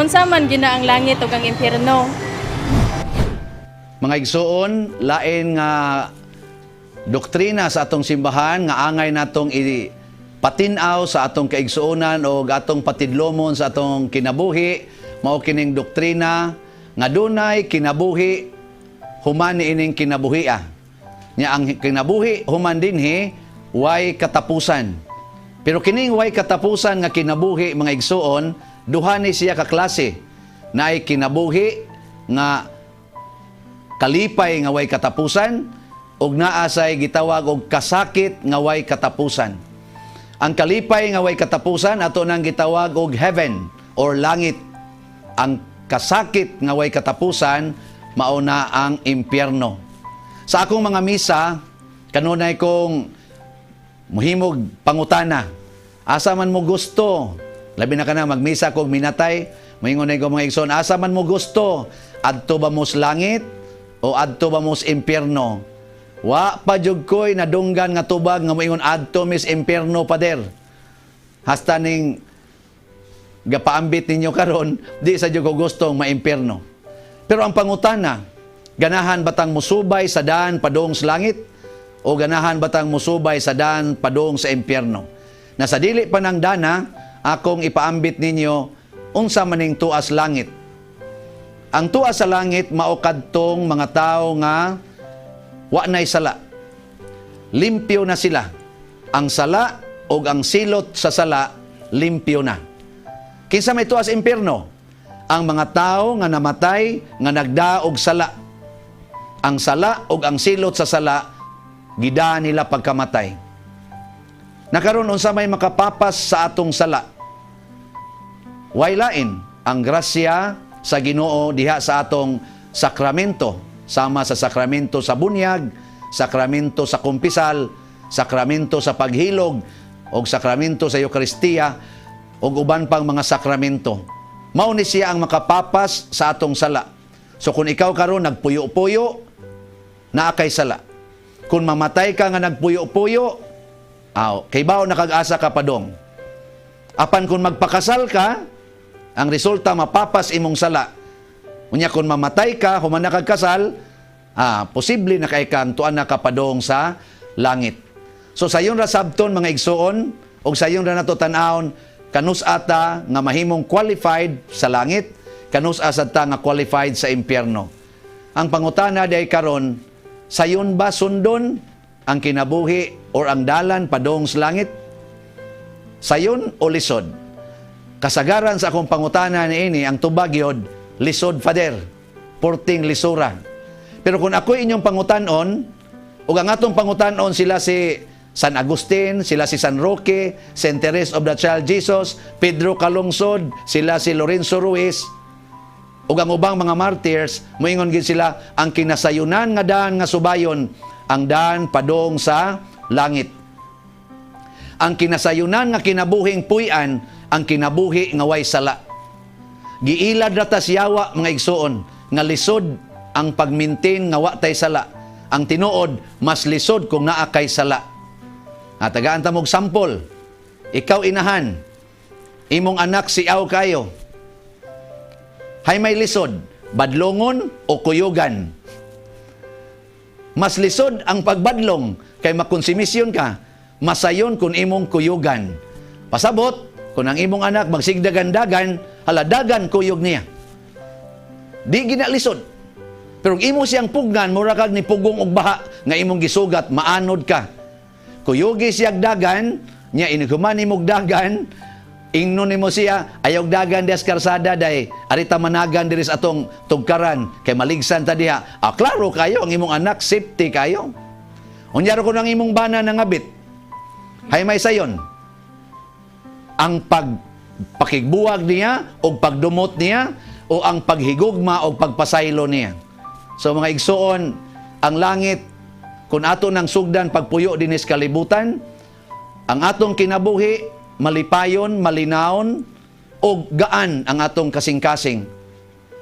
Unsa man gyud na ang langit ug ang impyerno? Mga igsuon, lain nga doktrina sa atong simbahan nga angay natong ipatinaw sa atong kaigsuonan o atong patidlomon sa atong kinabuhi, mao kining doktrina nga dunay kinabuhi human niining kinabuhia. Nya ang kinabuhi human dinhi, way katapusan. Pero kining way katapusan nga kinabuhi, mga igsuon, duha ni siya ka klase. Naay kinabuhi nga kalipay nga way katapusan ug naa say gitawag og kasakit nga way katapusan. Ang kalipay nga way katapusan, ato nang gitawag og heaven or langit. Ang kasakit nga way katapusan, mao na ang impyerno. Sa akong mga misa, kanunay kong muhimog pangutana. Asa man mo gusto? Labi na kana magmisa kog minatay, moingon ko, "Mga igsoon, asa man mo gusto? Adto ba mo sa langit o adto ba mo sa impyerno?" Wa pa jud ko'y nadunggan nga tubag nga moingon, "Adto mis impyerno, pader." Hasta ning gapaambit ninyo karon, di sa jud ko gustong maimpyerno. Pero ang pangutana, ganahan batang musubay sa daan padung sa langit o ganahan batang musubay sa daan padung sa impyerno? Na sa dili pa nang dana, akong ipaambit ninyo unsa maning tuas langit. Ang tuas sa langit mao kadtong mga tao nga wa nay sala. Limpyo na sila. Ang sala o ang silot sa sala, limpyo na. Kinsa may tuas impyerno? Ang mga tao nga namatay nga nagdaog sala. Ang sala o ang silot sa sala, gida nila pagkamatay. Nakaron, unsa may makapapas sa atong sala? Way lain, ang grasya sa Ginoo diha sa atong sakramento, sama sa sakramento sa bunyag, sakramento sa kumpisal, sakramento sa paghilog, o sakramento sa Eukaristiya, ug uban pang mga sakramento. Mao ni siya ang makapapas sa atong sala. So kung ikaw karon nagpuyo-puyo, naa kay sala. Kung mamatay ka nga nagpuyo-puyo, aw, kay bao nakag-asa ka padong. Apan kung magpakasal ka, ang resulta mapapas imong sala. Unya kung mamatay ka, human na kag kasal, posible na kay kang tuan na ka padong sa langit. So sayon ra sabton, mga igsuon, ug sayon ra nato tan-awon kanus ata nga mahimong qualified sa langit, kanus asa ta nga qualified sa impyerno. Ang pangutana day karon, sayon ba sundon ang kinabuhi or ang dalan padong sa langit? Sayon o lisod? Kasagaran sa akong pangutana niini, ang tubag yod, "Lisod, Father. Porting lisura." Pero kung ako inyong pangutanon, ug ang atong pangutanon sila si San Agustin, sila si San Roque, Saint Therese of the Child Jesus, Pedro Calungsod, sila si Lorenzo Ruiz, ug ang ubang mga martyrs, moingon gid sila ang kinasayunan nga daan nga subayon, ang daan padong sa langit. Ang kinasayunan nga kinabuhing puy-an, ang kinabuhi nga way sala. Giilad ra ta siyawa, mga igsuon, nga lisod ang pag-maintain nga wa tay sala. Ang tinuod, mas lisod kung naa kay sala. At tagaan ta mog sample. Ikaw inahan, imong anak siaw kayo. Hay may lisod, badlongon o kuyugan? Mas lisod ang pagbadlong kay makonsumisyon ka. Masayon kung imong kuyugan. Pasabot, kung ang imong anak magsigdagan-dagan, hala, dagan kuyog niya. Di gina lisod. Pero kung imo siyang pugnan, mura kag ni pugong og baha nga imong gisugat, maanod ka. Kuyugi siyag dagan, nya inighuman nimog dagan, ingnon nimo siya, "Ayaw dagan des karsada day, arita managan diri sa atong tugkaran, kay maligsan ta diha." Ah, klaro kayo, ang imong anak, safety kayo. Unya kung ang imong bana nangabit, hay may sayon, ang pagpakigbuwag niya o pagdumot niya o ang paghigugma o pagpasaylo niya? So mga igsuon, ang langit, kung ato ng sugdan pagpuyo dinis kalibutan, ang atong kinabuhi, malipayon, malinawon, o gaan ang atong kasing-kasing.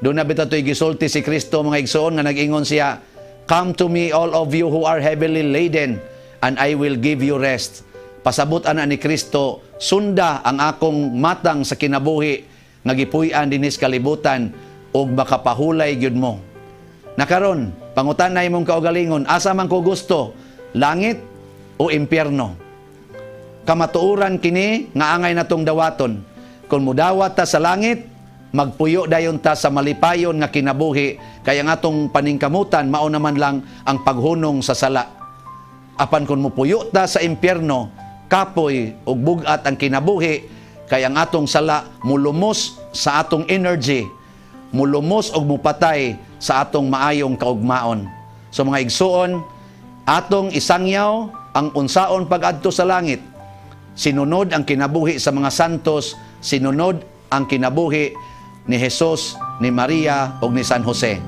Doon na bitaw to'y gisulti si Kristo, mga igsuon, nga nag-ingon siya, "Come to me, all of you who are heavily laden, and I will give you rest." Pasabot ana ni Kristo, sunda ang akong matang sa kinabuhi. nga gipuy-an dinhi sa kalibutan ug makapahulay gyud mo. Nakaron, pangutan-a imong kaugalingon, asa man ko gusto, langit o impyerno? Kamatuoran kini nga angay natong dawaton. Kung mudawat ta sa langit, magpuyo dayon ta sa malipayon nga kinabuhi, kaya nga atong paningkamutan mao naman lang ang paghunong sa sala. Apan kung mupuyo ta sa impyerno, kapoy ug bug-at ang kinabuhi, kaya ang atong sala mulumos sa atong energy, mulumos og mupatay sa atong maayong kaugmaon. So mga igsuon, atong isangyaw ang unsaon pag-adto sa langit. Sinunod ang kinabuhi sa mga santos, sinunod ang kinabuhi ni Jesus, ni Maria ug ni San Jose.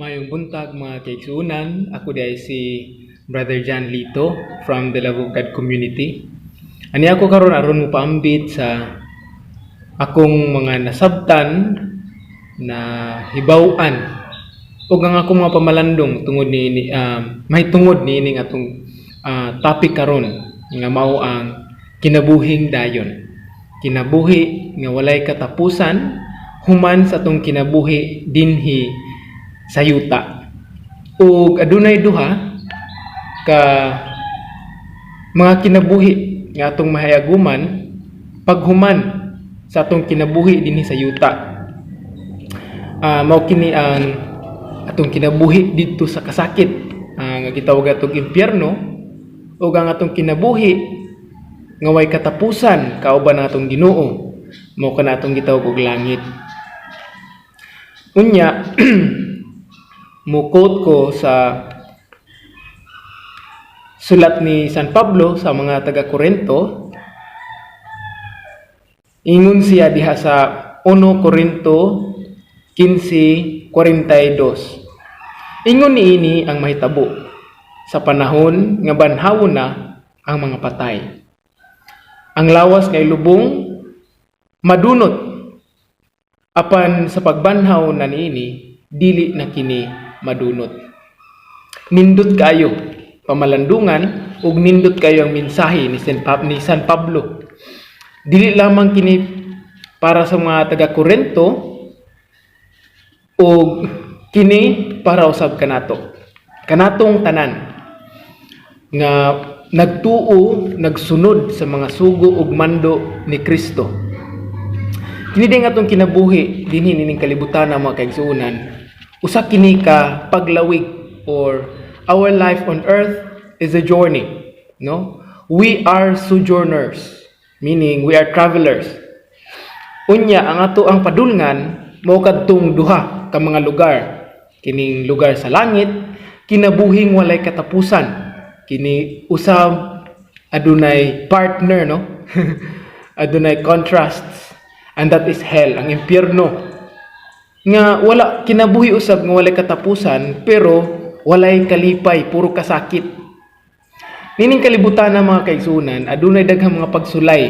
Mayong buntag, mga kaigsuonan. Ako diay si Brother John Lito from the Love of God Community. Ani ako karon aron mopaambit sa akong mga nasabtan na hibaw-an ug ang akong mga pamalandong tungod ni may tungod niining atong topic karon nga mao ang kinabuhing dayon. Kinabuhi nga walay katapusan human sa atong kinabuhi dinhi sa yuta. Ug adunay duha ka mga kinabuhi nga atong mahayaguman paghuman sa atong kinabuhi dinhi sa yuta. Mao kini ang atong kinabuhi didto sa kasakit nga gitawag atong impyerno, ug ang atong kinabuhi nga way katapusan kauban ang atong Ginoo, mao kana atong gitawag og langit. Unya mukot ko sa sulat ni San Pablo sa mga taga Korinto. Ingon siya diha sa 1 Korinto 15:42. Ingon niini ang mahitabo sa panahon nga banhawon na ang mga patay. Ang lawas nga ilubong madunot, apan sa pagbanhaw na niini dili na kini madunot. Nindot kayo pamalandungan ug nindot kayo ang mensahe ni San Pablo. Dili lamang kini para sa mga taga Korinto ug kini para usab kanato. Kanatong tanan nga nagtuo, nagsunod sa mga sugo ug mando ni Kristo. Kini din atong kinabuhi dinhi nining kalibutan, mga kaigsuonan. Usa kini ka paglawig, or our life on earth is a journey, no? We are sojourners, meaning we are travelers. Unya ang ato ang padulngan mao kadtong duha ka mga lugar. Kining lugar sa langit, kinabuhing walay katapusan. Kini usab adunay partner, no? Adunay contrasts, and that is hell, ang impyerno. Nga wala kinabuhi usab nga walay katapusan, pero walay kalipay, puro kasakit. Nining kalibutan na, mga kaigsuonan, adunay daghang mga pagsulay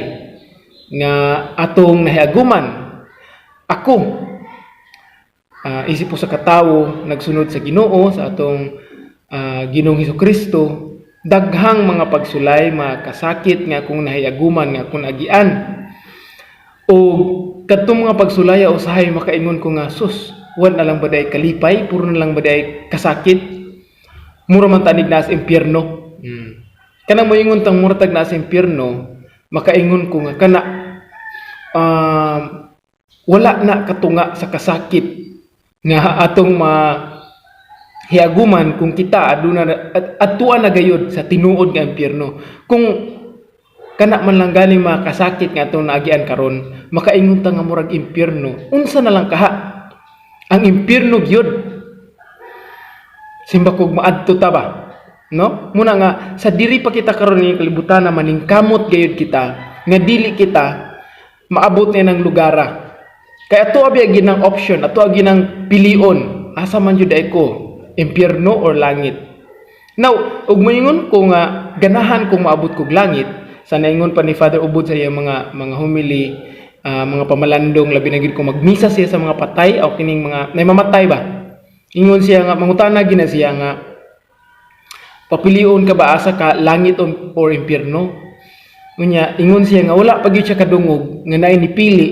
nga atong nahiaguman. Ako, isip po sa katawo nagsunod sa Ginoo, sa atong Ginoong Hesukristo, daghang mga pagsulay, mga kasakit nga akong nahiaguman, nga akong naagian. O kadtong mga pagsulaya, usahay makaingon ko nga, "Sus, wala na lang ba day kalipay, puro na lang ba day kasakit, mura man tanig na sa impyerno." Kanang moingon tang mura tag naa sa impyerno, makaingon ko nga kana wala na katunga sa kasakit nga atong ma hiaguman kung kita aduna at adtuan na gayud sa tinuod nga impyerno. Kung kana man lang gani mga kasakit nga atong naagian karon, makaingon ta nga murag impyerno, unsa na lang kaha ang impyerno gyud? Simbakog maadto ta ba, no? Muna nga sa diri pa kita karon ning kalibutan na maningkamot gayud kita nga dili kita maabot ni ng lugara. Kay ato abi ginang option, ato agi nang pilion, asa man jud ay ko, impyerno or langit. Now, ug moingon ko nga ganahan kong maabot kog langit, sa naingon pa ni Father Ubod sa iyang mga homily, mga pamalandong, labi na gyud kung magmisa siya sa mga patay o kining mga nay mamatay ba. Ingon siya nga mangutana gina siya nga papilion ka ba, asa ka, langit or impyerno. Unya ingon siya nga wala pa gyud siya kadungog nga naay nipili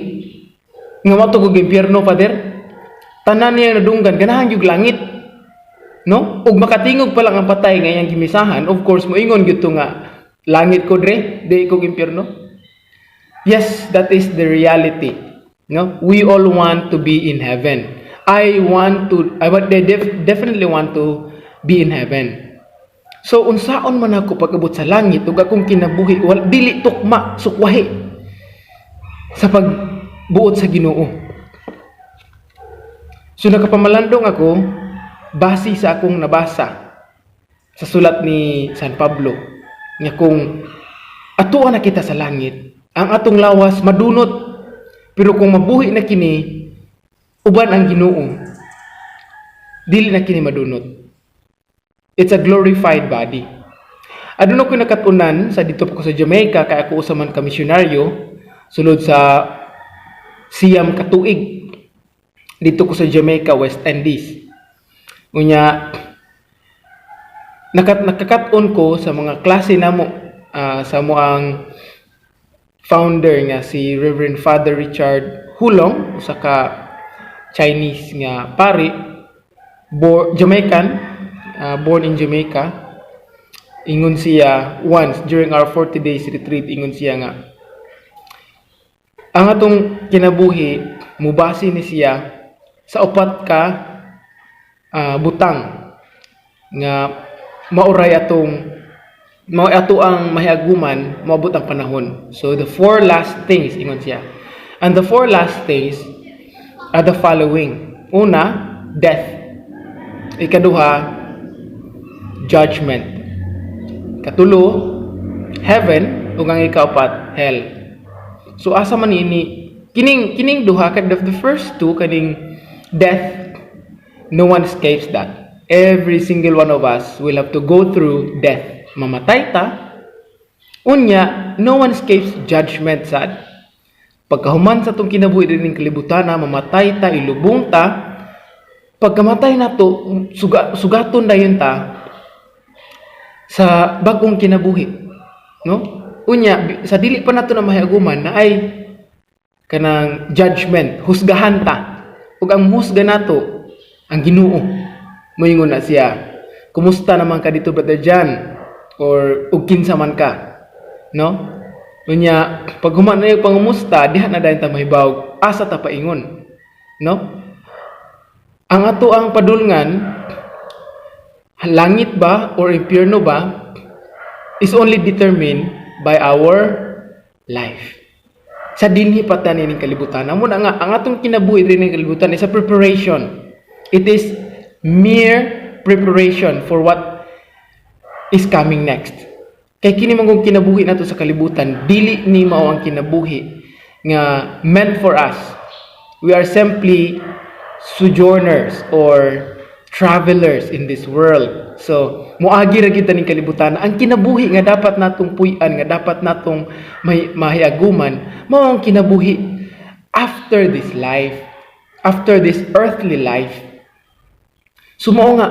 nga moadto og impyerno, Father. Tanan niya nadunggan ganahan gyud langit. No? Ug makatingog pa lang ang patay nga iyang gimisahan, of course moingon gyud to nga langit ko dre, di ko impyerno. Yes, that is the reality. No? We all want to be in heaven. I want they definitely want to be in heaven. So unsaon man ako pag-abot sa langit ug akong kinabuhi wal dili tukma sukwahi sa pagbuot sa Ginoo? So nakapamalandong ako base sa akong nabasa sa sulat ni San Pablo nga kung atoa na kita sa langit, ang atong lawas madunot, pero kung mabuhi na kini uban ang Ginoo, dili na kini madunot. It's a glorified body. Aduna ko nakat-unan sa dito pa ko sa Jamaica, kay ako usa man ka misyonaryo sulod sa 9 ka tuig dito ko sa Jamaica, West Indies. Unya nakakat-on ko sa mga klase namo sa mo ang founder nga si Reverend Father Richard Hulong, usa ka Chinese nga pari, Jamaican, born in Jamaica. Ingon siya once during our 40 days retreat, ingon siya nga ang atong kinabuhi mubase ni siya sa upat ka butang nga mauray atong mao ato ang mahiaguman moabot ang panahon. So the four last things, ingon siya. And the four last things are the following. Una, death. Ikaduha, judgment. Katulo, heaven, ug ang ikaapat, hell. So asa man ini kining duha ka, the first two, kaning death, no one escapes that. Every single one of us will have to go through death. Mamatay ta. Unya, no one escapes judgment sad. Pagkahuman sa atong kinabuhi dinhing kalibutan, mamatay ta, ilubong ta. Pagkamatay nato, sugaton dayon ta sa bag-ong kinabuhi. No? Unya, sa dili pa nato na mahiaguman na ay kanang judgment, husgahan ta. Ug ang husga nato ang Ginoo. Moingon na siya, "Kumusta naman ka dito, Brother John?" Or ug kinsa man ka. No? Unya, pag human na yung pangumusta, diha na dayon ta mahibaw asa ta paingon. No? Ang ato ang padulngan, langit ba or impyerno ba, is only determined by our life. Sa dinhi pa ta nining kalibutan. Amo na nga ang atong kinabuhi dinhi kalibutan is a preparation. It is mere preparation for what is coming next. Kay kini man kung kinabuhi nato sa kalibutan, dili ni mao ang kinabuhi nga meant for us. We are simply sojourners or travelers in this world. So, muagi ra kita ning kalibutan. Ang kinabuhi nga dapat natong puy-an, nga dapat natong may mahiaguman, mao ang kinabuhi after this life, after this earthly life. So mao nga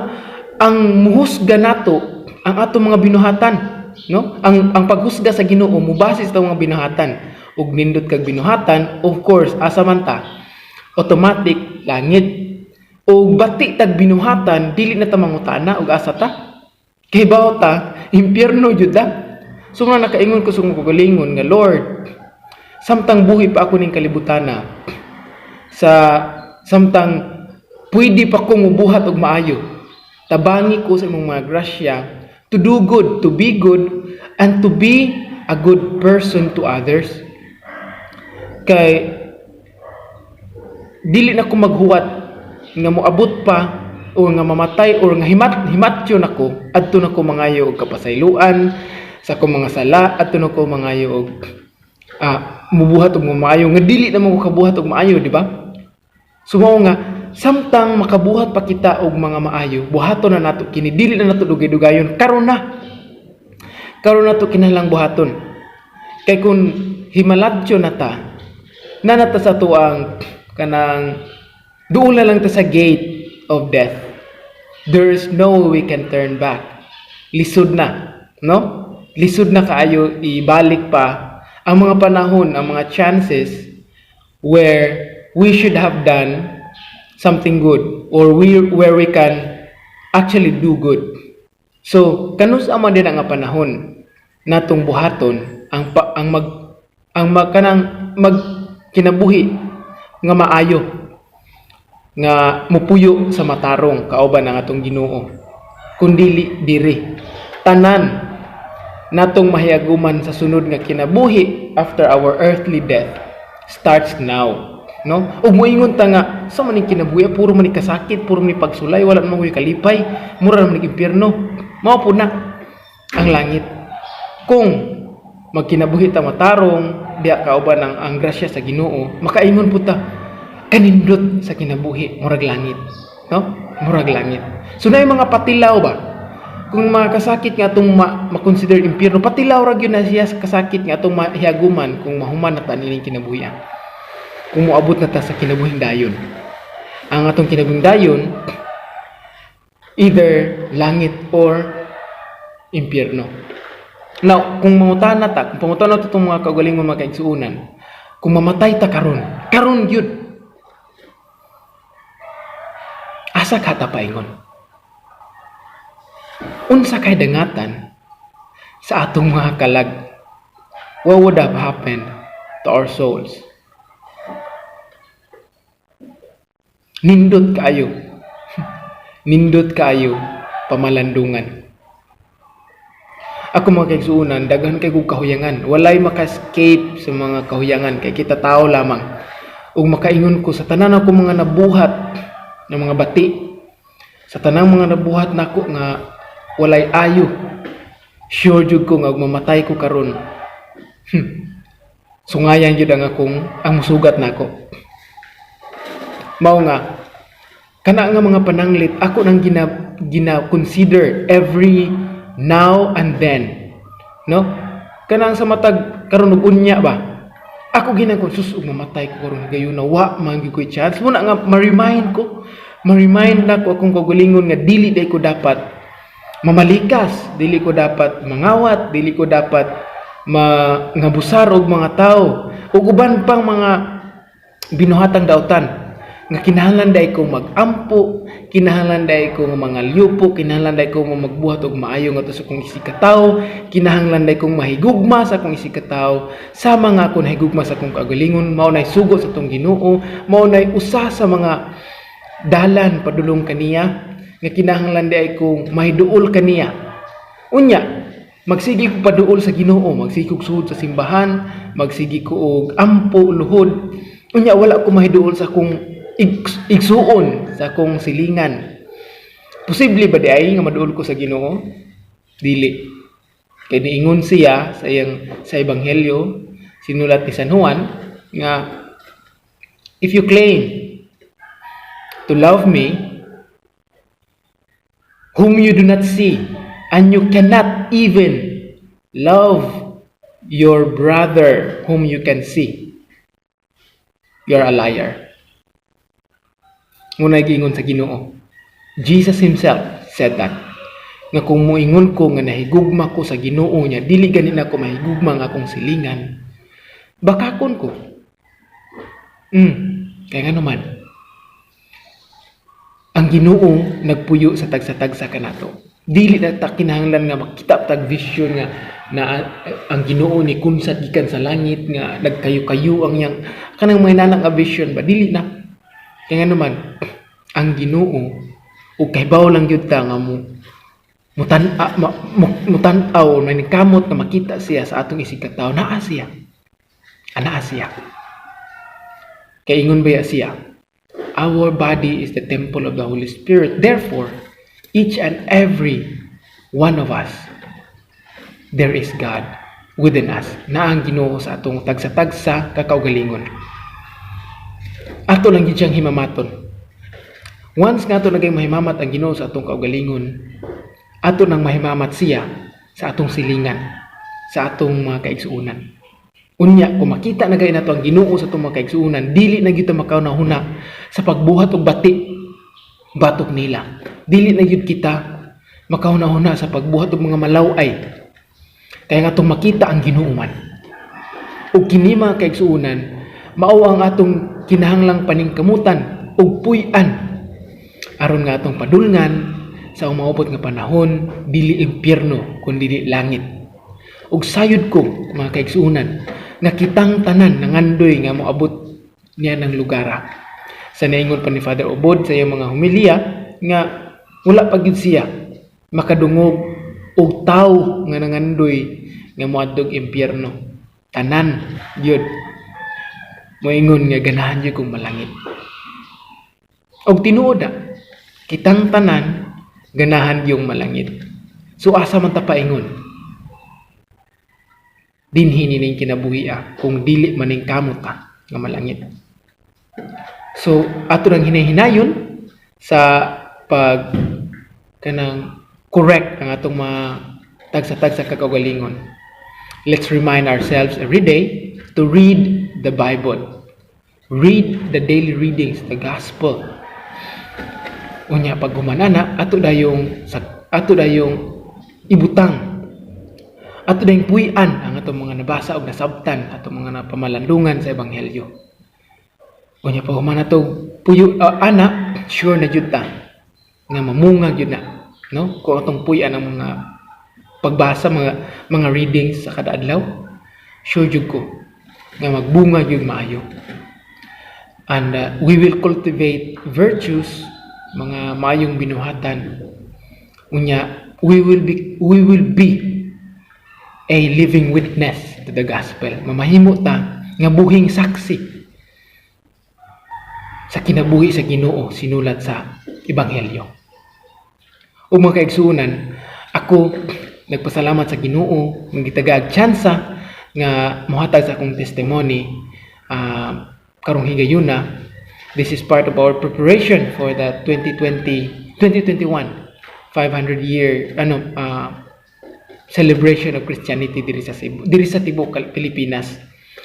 ang muhusga nato ang atong mga binuhatan, no? Ang paghusga sa Ginoo mubase sa atong mga binuhatan. Ug nindot kag binuhatan, of course, asa man ta? Automatic langit. O bati tag binuhatan, dili na ta mangutana og asa ta. Kay bawo ta, impyerno jud ta. So nga nakaingon ko sa akong kaugalingon nga, "Lord, samtang buhi pa ako ning kalibutana, sa samtang pwede pa kong mubuhat og maayo, tabangi ko sa imong mga grasya to do good, to be good, and to be a good person to others." Kay dili na ko maghuwat nga moabot pa o nga mamatay or nga himatyon ako, adto na ko mangayo og kapasayloan sa akong mga sala, adto na ko mangayo og mubuhat og maayo nga dili na mo ko kabuhat og maayo, di ba? So mao nga samtang makabuhat pa kita og mga maayo, buhaton na nato kini, dili na nato dugay-dugayon. Karon na, karon na to kinahanglang buhaton, kay kung himalatyo na ta, na ta sa tuang kanang duol na lang ta sa gate of death. There is no way we can turn back. Lisod na, no? Lisod na kaayo ibalik pa ang mga panahon, ang mga chances where we should have done something good or we where we can actually do good. So, kanus-a man din ang nga panahon natong buhaton ang pa, ang mag ang mag, kanang mag kinabuhi nga maayo, nga mupuyo sa matarong kauban ang atong Ginoo, kun dili diri? Tanan natong mahiaguman sa sunod nga kinabuhi after our earthly death starts now, no? Ug moingon ta nga sa man ning kinabuhi, puro man ni kasakit, puro man ni pagsulay, wala man koy kalipay, mura man ning impyerno. Mao po na ang langit kung magkinabuhi ta matarong diha kauban ang grasya sa Ginoo. Makaingon po ta, kanindot sa kinabuhi, murag langit, no? Murag langit. So naay mga patilaw ba? Kung mga kasakit nga atong ma-consider impyerno, patilaw ra gyud na siya sa kasakit nga atong mahiaguman kung mahuman na ta nining kinabuhi, kung moabot na ta sa kinabuhing dayon. Ang atong kinabuhing dayon, either langit or impyerno. Now, kung mangutana ta, kung pangutana ta itong mga kaugalingon, mga kaigsuonan, kung mamatay ta karon, karon gyud, asa ka ta paingon? Unsa kay dangatan sa atong mga kalag? What would have happened to our souls? Nindot kaayo. Nindot kaayo pamalandungan. Ako, mga kaigsuonan, daghan kay kog kahuyangan. Walay maka-escape sa mga kahuyangan kay kita tao lamang. Ug makaingon ko sa tanan ako mga nabuhat ng mga bati, sa tanang mga nabuhat nako nga walay ayo, sure jud ko nga ug mamatay ko karon, sungayan jud ang akong ang musugat nako. Mao nga kana nga mga pananglit ako nang gina gina consider every now and then, no? Kanang sa matag karon ug unya ba, ako ginang sus, ug mamatay ko karon gayuna, wa man gyud ko'y chance mo na nga ma-remind ko, ma-remind na ko akong kaugalingon nga dili day ko dapat mamalikas, dili ko dapat mangawat, dili ko dapat ngabusar og mga tao ug uban pang mga binuhatang dautan nga kinahanglan day ko mag-ampo, kinahanglan day ko nga mga liyupo, kinahanglan day ko nga magbuhat og maayo ngadto sa akong isigkatawo, kinahanglan day kong mahigugma sa akong isigkatawo sama nga ako nahigugma sa akong kaugalingon. Mao nay sugo sa atong Ginoo, mao nay usa sa mga dalan padulong kaniya nga kinahanglan day kong mahiduol kaniya. Unya magsige ko paduol sa Ginoo, magsige ko suod sa simbahan, magsige ko og ampo luhod, unya wala ko mahiduol sa akong igsuon, sa akong silingan. Posible ba di ay nga maduol ko sa Ginoo? Dili. Kay niingon siya sa iyang sa ebanghelyo sinulat ni San Juan nga, "If you claim to love me whom you do not see and you cannot even love your brother whom you can see, you're a liar." Ngunay giingon sa Ginoo. Jesus himself said that. Nga kung moingon ko nga nahigugma ko sa Ginoo niya, dili gani nako mahigugma nga akong silingan, bakakon ko. Kaya nga naman, ang Ginoo nagpuyo sa tagsa-tagsa kanato. Dili na ta kinahanglan nga makita tag vision nga na ang Ginoo ni kunsat gikan sa langit nga nagkayo-kayo ang iyang kanang mga nana nga vision ba, dili na. Kaya nga naman, ang Ginoo ug kahibaw lang gyud ta nga mo mutan-aw maningkamot na makita siya sa atong isigkatawo. Naa siya, anaa siya. Kay ingon baya siya, "Our body is the temple of the Holy Spirit. Therefore, each and every one of us, there is God within us." Na ang Ginoo sa atong tagsa-tagsa kakaugalingon. Ato lang gyud siyang himamaton. Once nga ato naging mahimamat ang Ginoo sa atong kaugalingon, ato nang mahimamat siya sa atong silingan, sa atong mga kaigsuonan. Unya, kung makita na gay nato ang Ginoo sa atong mga kaigsuonan, dili na gyud ta makauna-huna sa pagbuhat og bati. Batok nila. Dili na gyud kita makahuna-huna sa pagbuhat og mga malaway. Kaya nga atong makita ang Ginoo man. Ug kini, mga kaigsuonan, mao ang atong kinahanglang paningkamutan ug puy-an aron nga atong padulngan sa umaubot nga panahon, dili impyerno kun dili langit. Ug sayod ko, mga kaigsuonan, nga kitang tanan nangandoy nga moabot niya ng lugara. Sa naingon pa ni Father Obod sa iyang mga homilya nga wala pa gyud siya makadungog og tawo nga nangandoy nga moadtog impyerno. Tanan gyud moingon nga ganahan gyud kong malangit. Og tinuod na, kitang tanan ganahan yung malangit. So asa man ta paingon? Dinhi ni ning kinabuhi kung dili maningkamot ta nga malangit. So ato nang hinahinayon sa pag kanang correct ang atong mga tagsa-tagsa kakaugalingon. Let's remind ourselves every day to read the Bible. Read the daily readings, the gospel. Unya pag human ana, ato dayong ibutang. Ato dayong puy-an ang atong mga nabasa og nasabtan, atong mga napamalandungan sa ebanghelyo. Unya pag human ato puyo ana, sure na jud ta nga mamunga gyud na, no? Kung atong puy-an ang mga pagbasa, mga readings sa kada adlaw, sure jud ko nga magbunga gyud maayo. And we will cultivate virtues, mga maayong binuhatan. Unya, we will be a living witness to the gospel. Mamahimo ta nga buhing saksi sa kinabuhi sa Ginoo sinulat sa ebanghelyo. Ug mga kaigsuonan, ako nagpasalamat sa Ginoo nga gitagaag tsansa nga mohatag sa akong testimony karong higayuna. This is part of our preparation for the 2020 2021 500 year ano celebration of Christianity diri sa Cebu, diri sa tibuok Pilipinas.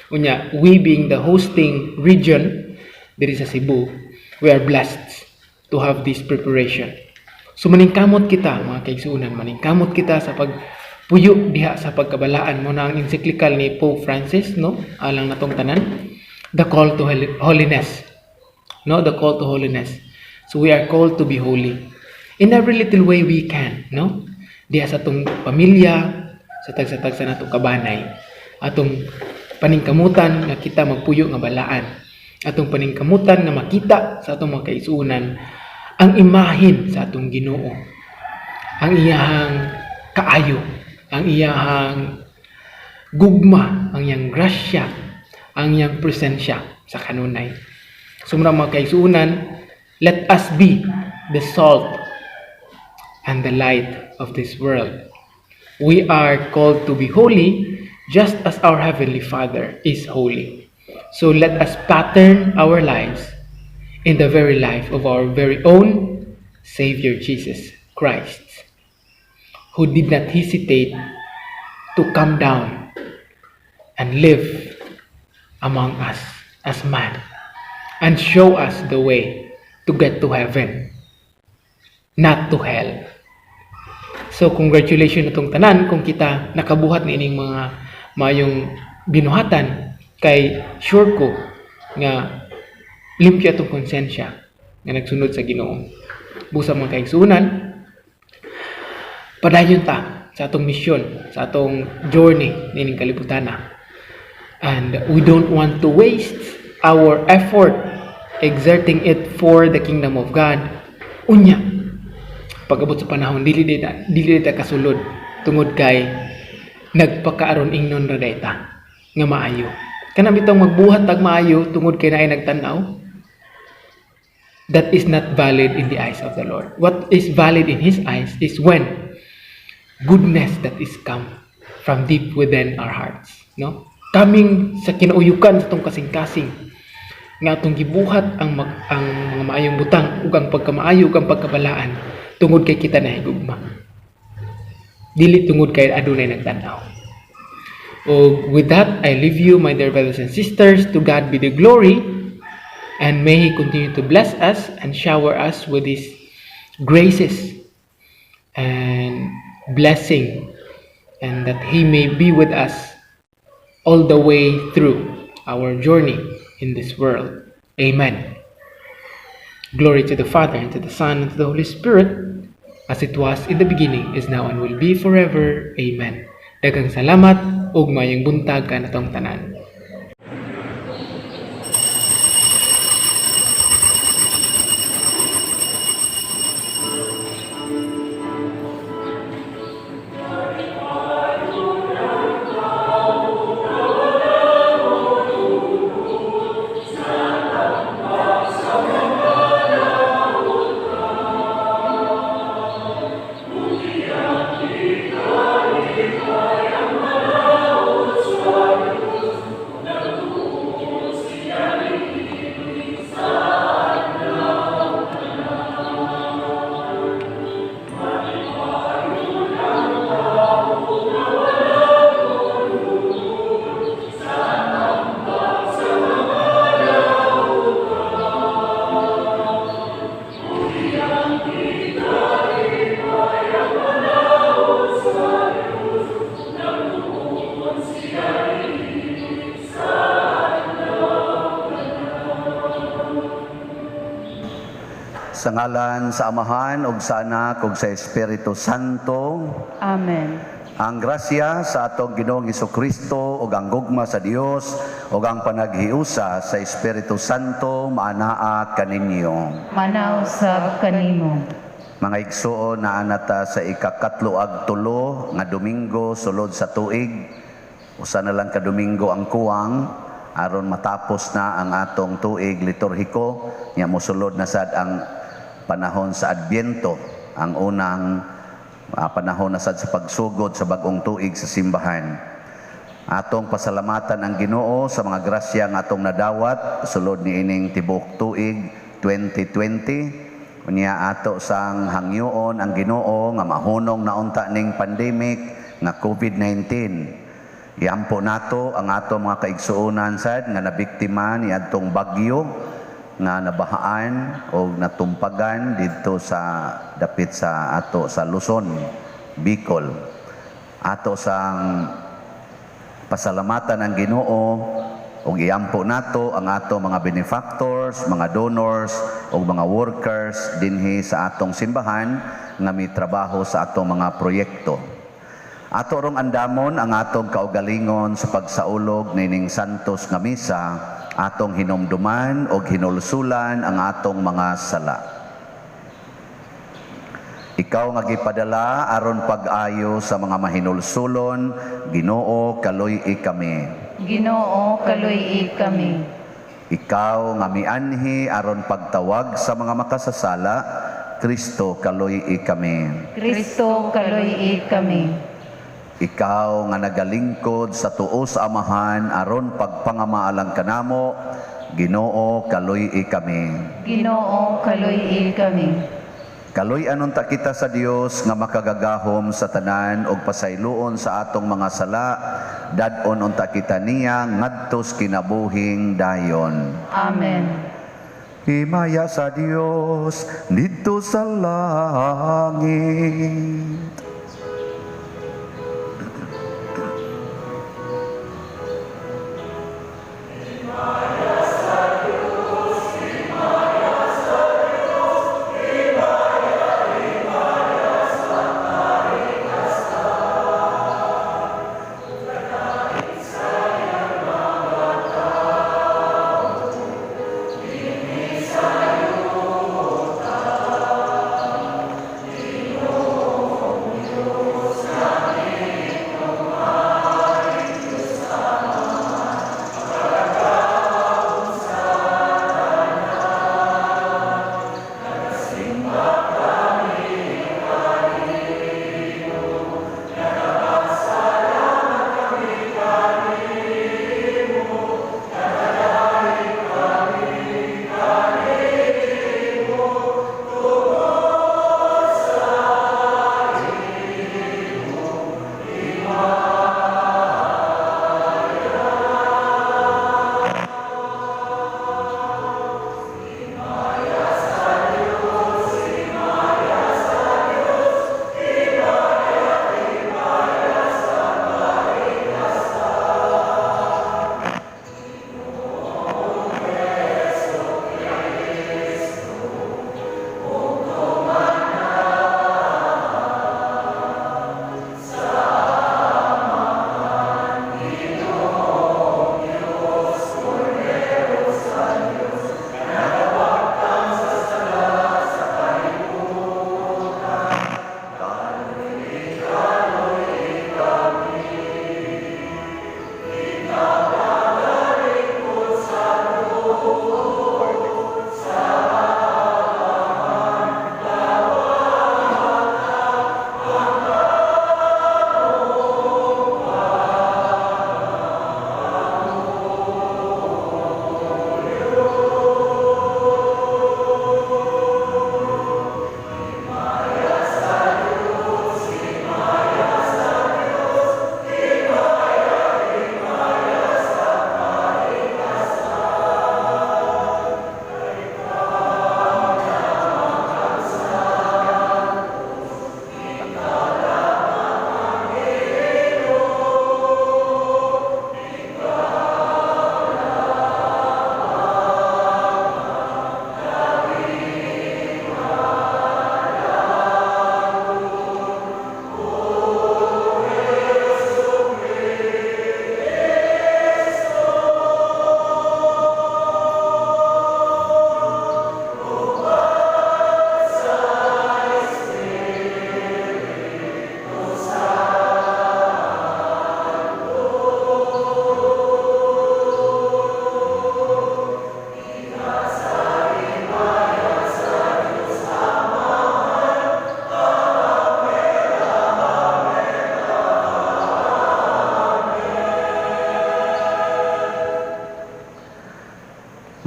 Unya, we being the hosting region diri sa Cebu, we are blessed to have this preparation. So maningkamot kita, mga kaigsuonan, maningkamot kita sa pagpuyo diha sa pagkabalaan mo na ang encyclical ni Pope Francis, no? Alang natong tanan, the call to holiness. No, the call to holiness. So we are called to be holy in every little way we can, no? Diha sa atong pamilya, sa tagsa-tagsa nato kabanay. Atong paningkamutan nga kita magpuyo nga balaan. Atong paningkamutan nga makita sa atong mga kaigsuonan ang imahin sa atong Ginoo. Ang iyahang kaayo, ang iyahang gugma, ang iyang grasya, ang iyang presensya sa kanunay. So mga kaigsuonan, let us be the salt and the light of this world. We are called to be holy just as our Heavenly Father is holy. So let us pattern our lives in the very life of our very own Savior Jesus Christ, who did not hesitate to come down and live among us as man and show us the way to get to heaven, not to hell. So congratulations atong tanan kung kita nakabuhat ni ining mga maayong binuhatan kay sure ko nga limpyo atong konsensya nga nagsunod sa Ginoo. Busa, mga kaigsuonan, padayon ta sa atong misyon, sa atong journey nining kalibutan. And we don't want to waste our effort exerting it for the kingdom of God. Unya, pag-abot sa panahon, dili ta kasulod tungod kay nagpakaaron ingnon ra day ta nga maayo. Kana bitong magbuhat tag maayo tungod kay naay nagtan-aw, that is not valid in the eyes of the Lord. What is valid in His eyes is when goodness that is come from deep within our hearts, no? Coming sa kinauyukan sa atong kasing-kasing nga atong gibuhat ang mga maayong butang ug ang pagkamaayo ug ang pagkabalaan tungod kay kita nahigugma. Dili tungod kay adunay nagtan-aw. Ug with that, I leave you, my dear brothers and sisters. To God be the glory, and may He continue to bless us and shower us with His graces and blessing, and that He may be with us all the way through our journey in this world. Amen. Glory to the Father, and to the Son, and to the Holy Spirit, as it was in the beginning, is now, and will be forever. Amen. Daghang salamat ug maayong buntag kanatong tanan. Sa ngalan sa Amahan ug sa Anak ug sa Espiritu Santo. Amen. Ang grasya sa atong Ginoong Kristo ug ang gugma sa Dios ug ang panaghiusa sa Espiritu Santo maanaa kaninyo. Manaw sab kanimo. Mga igsuon, naa na ta sa ikakatlo ag tulo nga Domingo sulod sa tuig. Usa na lang ka Domingo ang kuwang aron matapos na ang atong tuig liturhiko, nya mosulod na sad ang panahon sa Adbyento, ang unang panahon na sad sa pagsugod sa bag-ong tuig sa simbahan. Atong pasalamatan ang Ginoo sa mga grasya nga atong nadawat sulod niining tibuok tuig 2020. Unya ato sang hangyoon ang Ginoo nga mahunong na unta ning pandemic nga COVID-19. Iampo nato ang ato mga kaigsuonan sad nga nabiktima ni adtong bagyo nga nabahaan o natumpagan didto sa dapit sa ato sa Luzon, Bicol. Ato sang pasalamatan ang Ginoo ug iampo nato ang ato mga benefactors, mga donors ug mga workers dinhi sa atong simbahan nga mitrabaho sa atong mga proyekto. Ato rong andamon ang atong kaugalingon sa pagsaulog nining santos nga misa, atong hinumduman og hinulsulan ang atong mga sala. Ikaw nga gipadala aron pag-ayo sa mga mahinulsulon, Ginoo, kaluy-i kami. Ginoo, kaluy-i kami. Ikaw nga mianhi aron pagtawag sa mga makasasala, Kristo, kaluy-i kami. Kristo, kaluy-i kami. Ikaw nga nagalingkod sa tuo sa Amahan aron pagpangamaalang kanamo, Ginoo, kaluy-i kami. Ginoo, kaluy-i kami. Kaluy-anon ta kita sa Dios nga makagagahom sa tanan ug pasayloon sa atong mga sala, dad-on unta kita niya ngadtos kinabuhing dayon. Amen. Himaya sa Dios didto sa langit.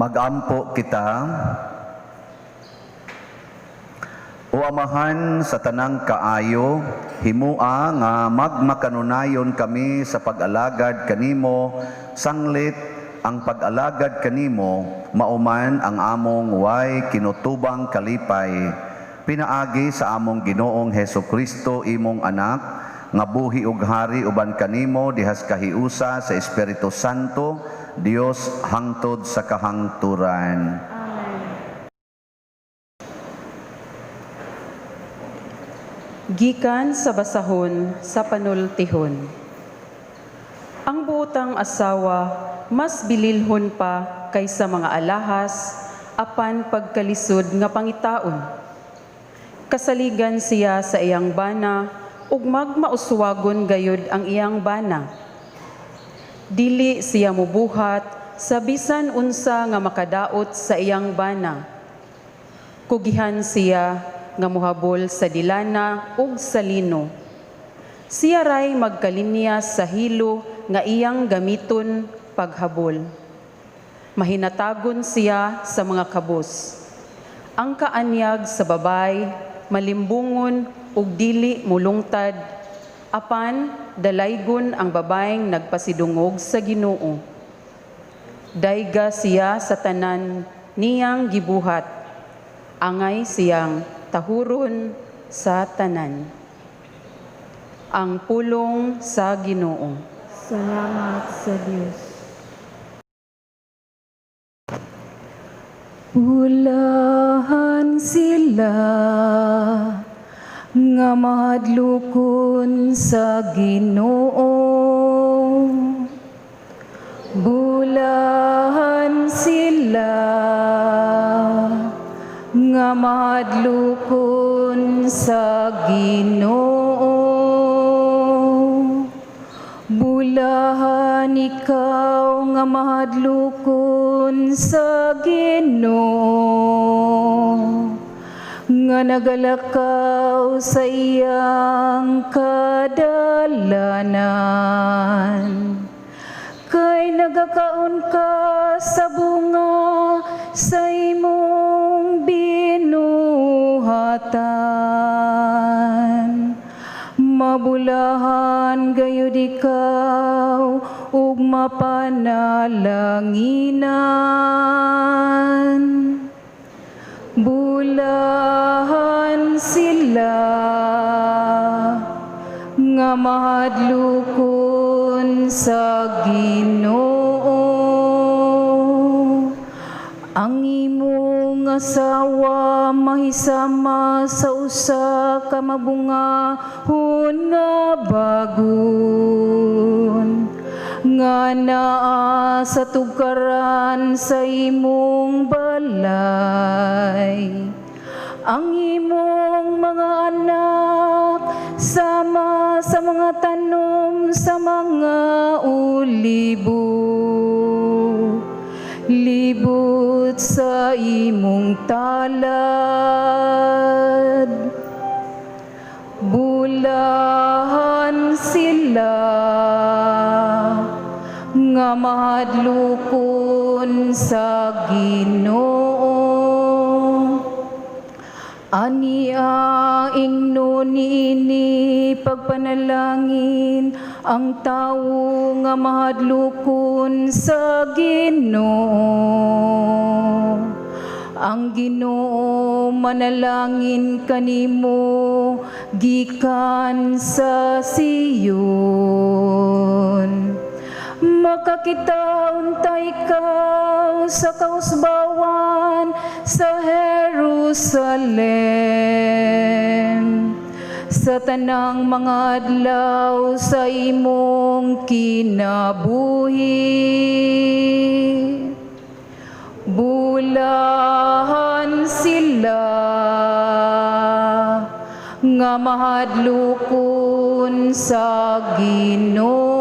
Magampo kita. O Amahan sa tanang kaayo, himua nga magmakanunayon kami sa pag-alagad kanimo, sanglit ang pag-alagad kanimo mauman ang among way kinutubang kalipay. Pinaagi sa among Ginoong Heso Kristo, imong anak, nga buhi ug hari uban kanimo dihas kahiusa sa Espiritu Santo, Dios hangtod sa kahangturan. Gikan sa basahon sa panultihon. Ang buotang asawa mas bililhon pa kaysa mga alahas apan pagkalisod nga pangitaon. Kasaligan siya sa iyang bana ug magmauswagon gayud ang iyang bana. Dili siya mubuhat sa bisan unsa nga makadaot sa iyang bana. Kugihan siya nga muhabol sa dilana ug sa lino. Siya ray magkalinya sa hilo nga iyang gamiton paghabol. Mahinatagon siya sa mga kabus. Ang kaanyag sa babay, malimbungon ug dili mulungtad, apan dalaygon ang babayng nagpasidungog sa Ginoo. Dayga siya sa tanan niyang gibuhat, angay siyang tahuron sa tanan. Ang pulong sa Ginoo. Salamat sa Dios. Bulahan sila nga mahadlokon sa Ginoo. Bulahan sila nga mahadlokon sa Ginoo. Bulahan ikaw nga mahadlokon sa Ginoo, nga nagalakaw sa iyang kadalanan. Kay nagakaon ka sa bunga sa imong binuhatan. Mabulahan gayud ikaw ug mapanalanginan. Bulahan sila nga mahadlokon sa Ginoo. Ang imong asawa mahisama sa usa ka mabungahon nga bagon, nga naa sa tugkaran sa imong balay. Ang imong mga anak sama sa mga tanom sa mga olibo, libot sa imong talad. Bulahan sila nga mahadlokon sa Ginoo. Ani ang ingnon niini pagpanalangin ang tawo nga mahadlokon sa Ginoo. Ang Ginoo manalangin kanimo gikan sa Sion. Makakita unta ikaw sa kausbawan sa Jerusalem. Sa tanang mga adlaw sa imong kinabuhi. Bulahan sila nga mahadlokon sa Ginoo.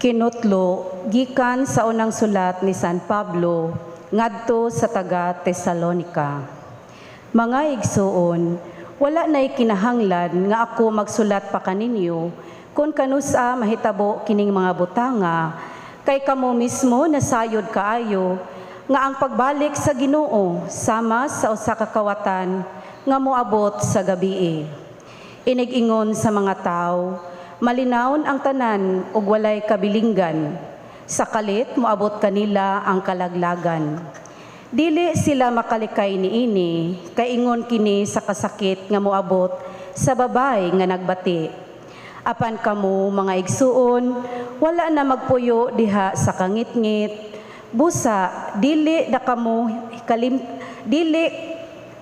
Kinutlo gikan sa unang sulat ni San Pablo ngadto sa taga Tesalonika. Mga igsuon, Wala na'y kinahanglan nga ako magsulat pa kaninyo kung kanusa mahitabo kining mga butanga, kay kamo mismo nasayod kaayo nga ang pagbalik sa Ginoo sama sa usa ka kawatan nga moabot sa gabii. Inig-ingon sa mga tawo, malinawon ang tanan ug walay kabilinggan. Sa kalit moabot kanila ang kalaglagan. Dili sila makalikay niini, kay ingon kini sa kasakit nga moabot sa babay nga nagbati. Apan kamo, mga igsuon, wala na magpuyo diha sa kangitngit. Busa dili da kamo hikalim, dili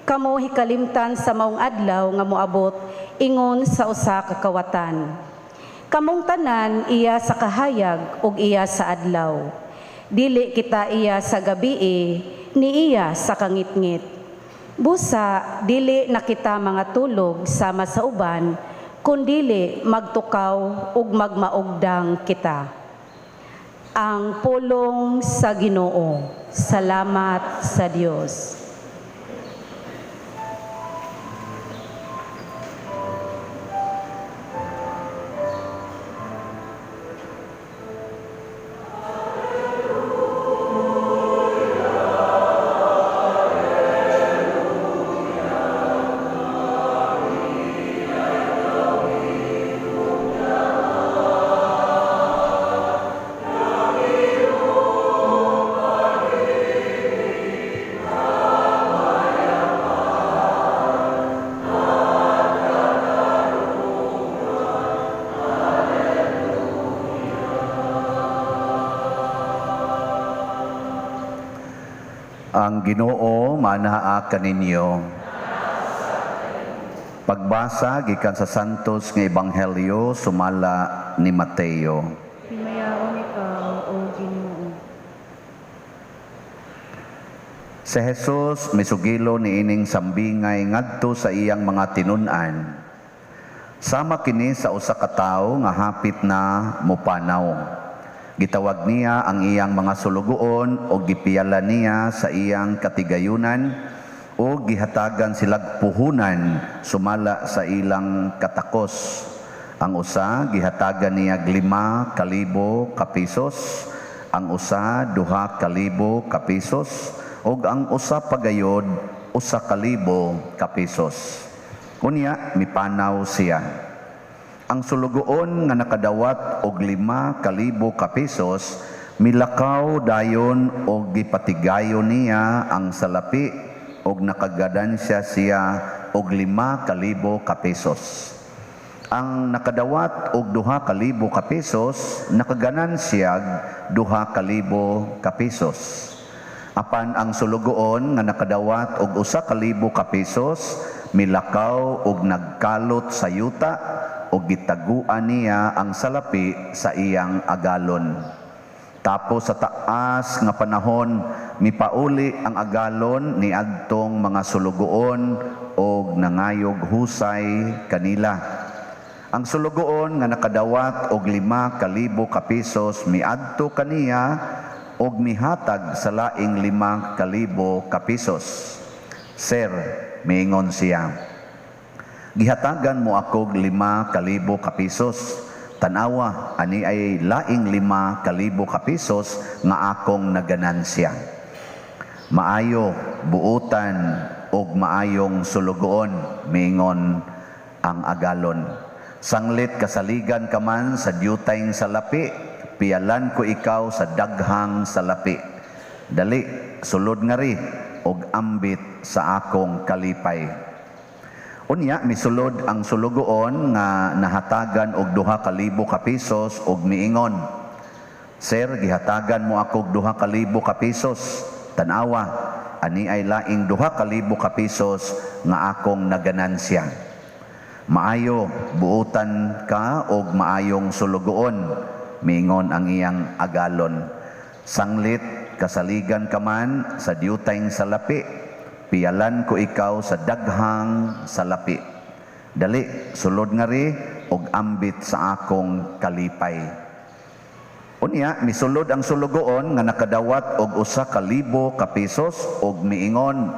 kamo hikalimtan sa maong adlaw nga moabot ingon sa usa ka kawatan. Kamong tanan iya sa kahayag ug iya sa adlaw. Dili kita iya sa gabii, ni iya sa kangitngit. Busa dili na kita mga tulog sama sa uban, kundili magtukaw ug magmaugdang kita. Ang pulong sa Ginoo. Salamat sa Dios. Ang Ginoo manaa kaninyo. Pagbasa gikan sa Santos nga Ebanghelyo sumala ni Mateo. Himayaon ikaw, O Ginoo. Si Jesus misugilo niining sambingay ngadto sa iyang mga tinun-an. Sama kini sa usa ka tawo nga hapit na mopanaw. Gitawag niya ang iyang mga sulugoon o gipiyala niya sa iyang katigayunan o gihatagan silag puhunan sumala sa ilang katakos. Ang usa gihatagan niya 5,000 ka pesos, ang usa 2,000 ka pesos, ug ang usa pagayod 1,000 ka pesos. Unya mipanaw siya. Ang sulugoon nga nakadawat og 5,000 ka pesos milakaw dayon og gipatigayon niya ang salapi og nakagadansya siya og 5,000 ka pesos. Ang nakadawat og 2,000 ka pesos nakaganansiyag 2,000 ka pesos. Apan ang sulugoon nga nakadawat og 1,000 ka pesos milakaw og nagkalot sa yuta og gitaguan niya ang salapi sa iyang agalon. Tapos sa taas nga panahon mipauli ang agalon ni adtong mga sulugoon og nangayog husay kanila. Ang sulugoon nga nakadawat og 5,000 ka pesos miadto kaniya og mihatag sa laing 5,000 ka pesos. Sir, miingon siya, gihatagan mo akog 5,000 ka pesos. Tanawa, ani ay laing 5,000 ka pesos nga akong naganansya. Maayo, buutan, og maayong sulugoon, miingon ang agalon. Sanglit kasaligan ka man sa dyutayng salapi, piyalan ko ikaw sa daghang salapi. Dali, sulod ngari, og ambit sa akong kalipay. Unya misulod ang sulugoon nga nahatagan og 2,000 ka pesos og miingon, Sir, gihatagan mo akog 2,000 ka pesos. Tanawa, ani ay laing 2,000 ka pesos nga akong naganansya. Maayo, buutan ka og maayong sulugoon, miingon ang iyang agalon. Sanglit, kasaligan ka man sa diutayng salapi, piyalan ko ikaw sa daghang salapi. Dali, sulod ngari og ambit sa akong kalipay. Unya, misulod ang sulugoon nga nakadawat og 1,000 ka pesos og miingon,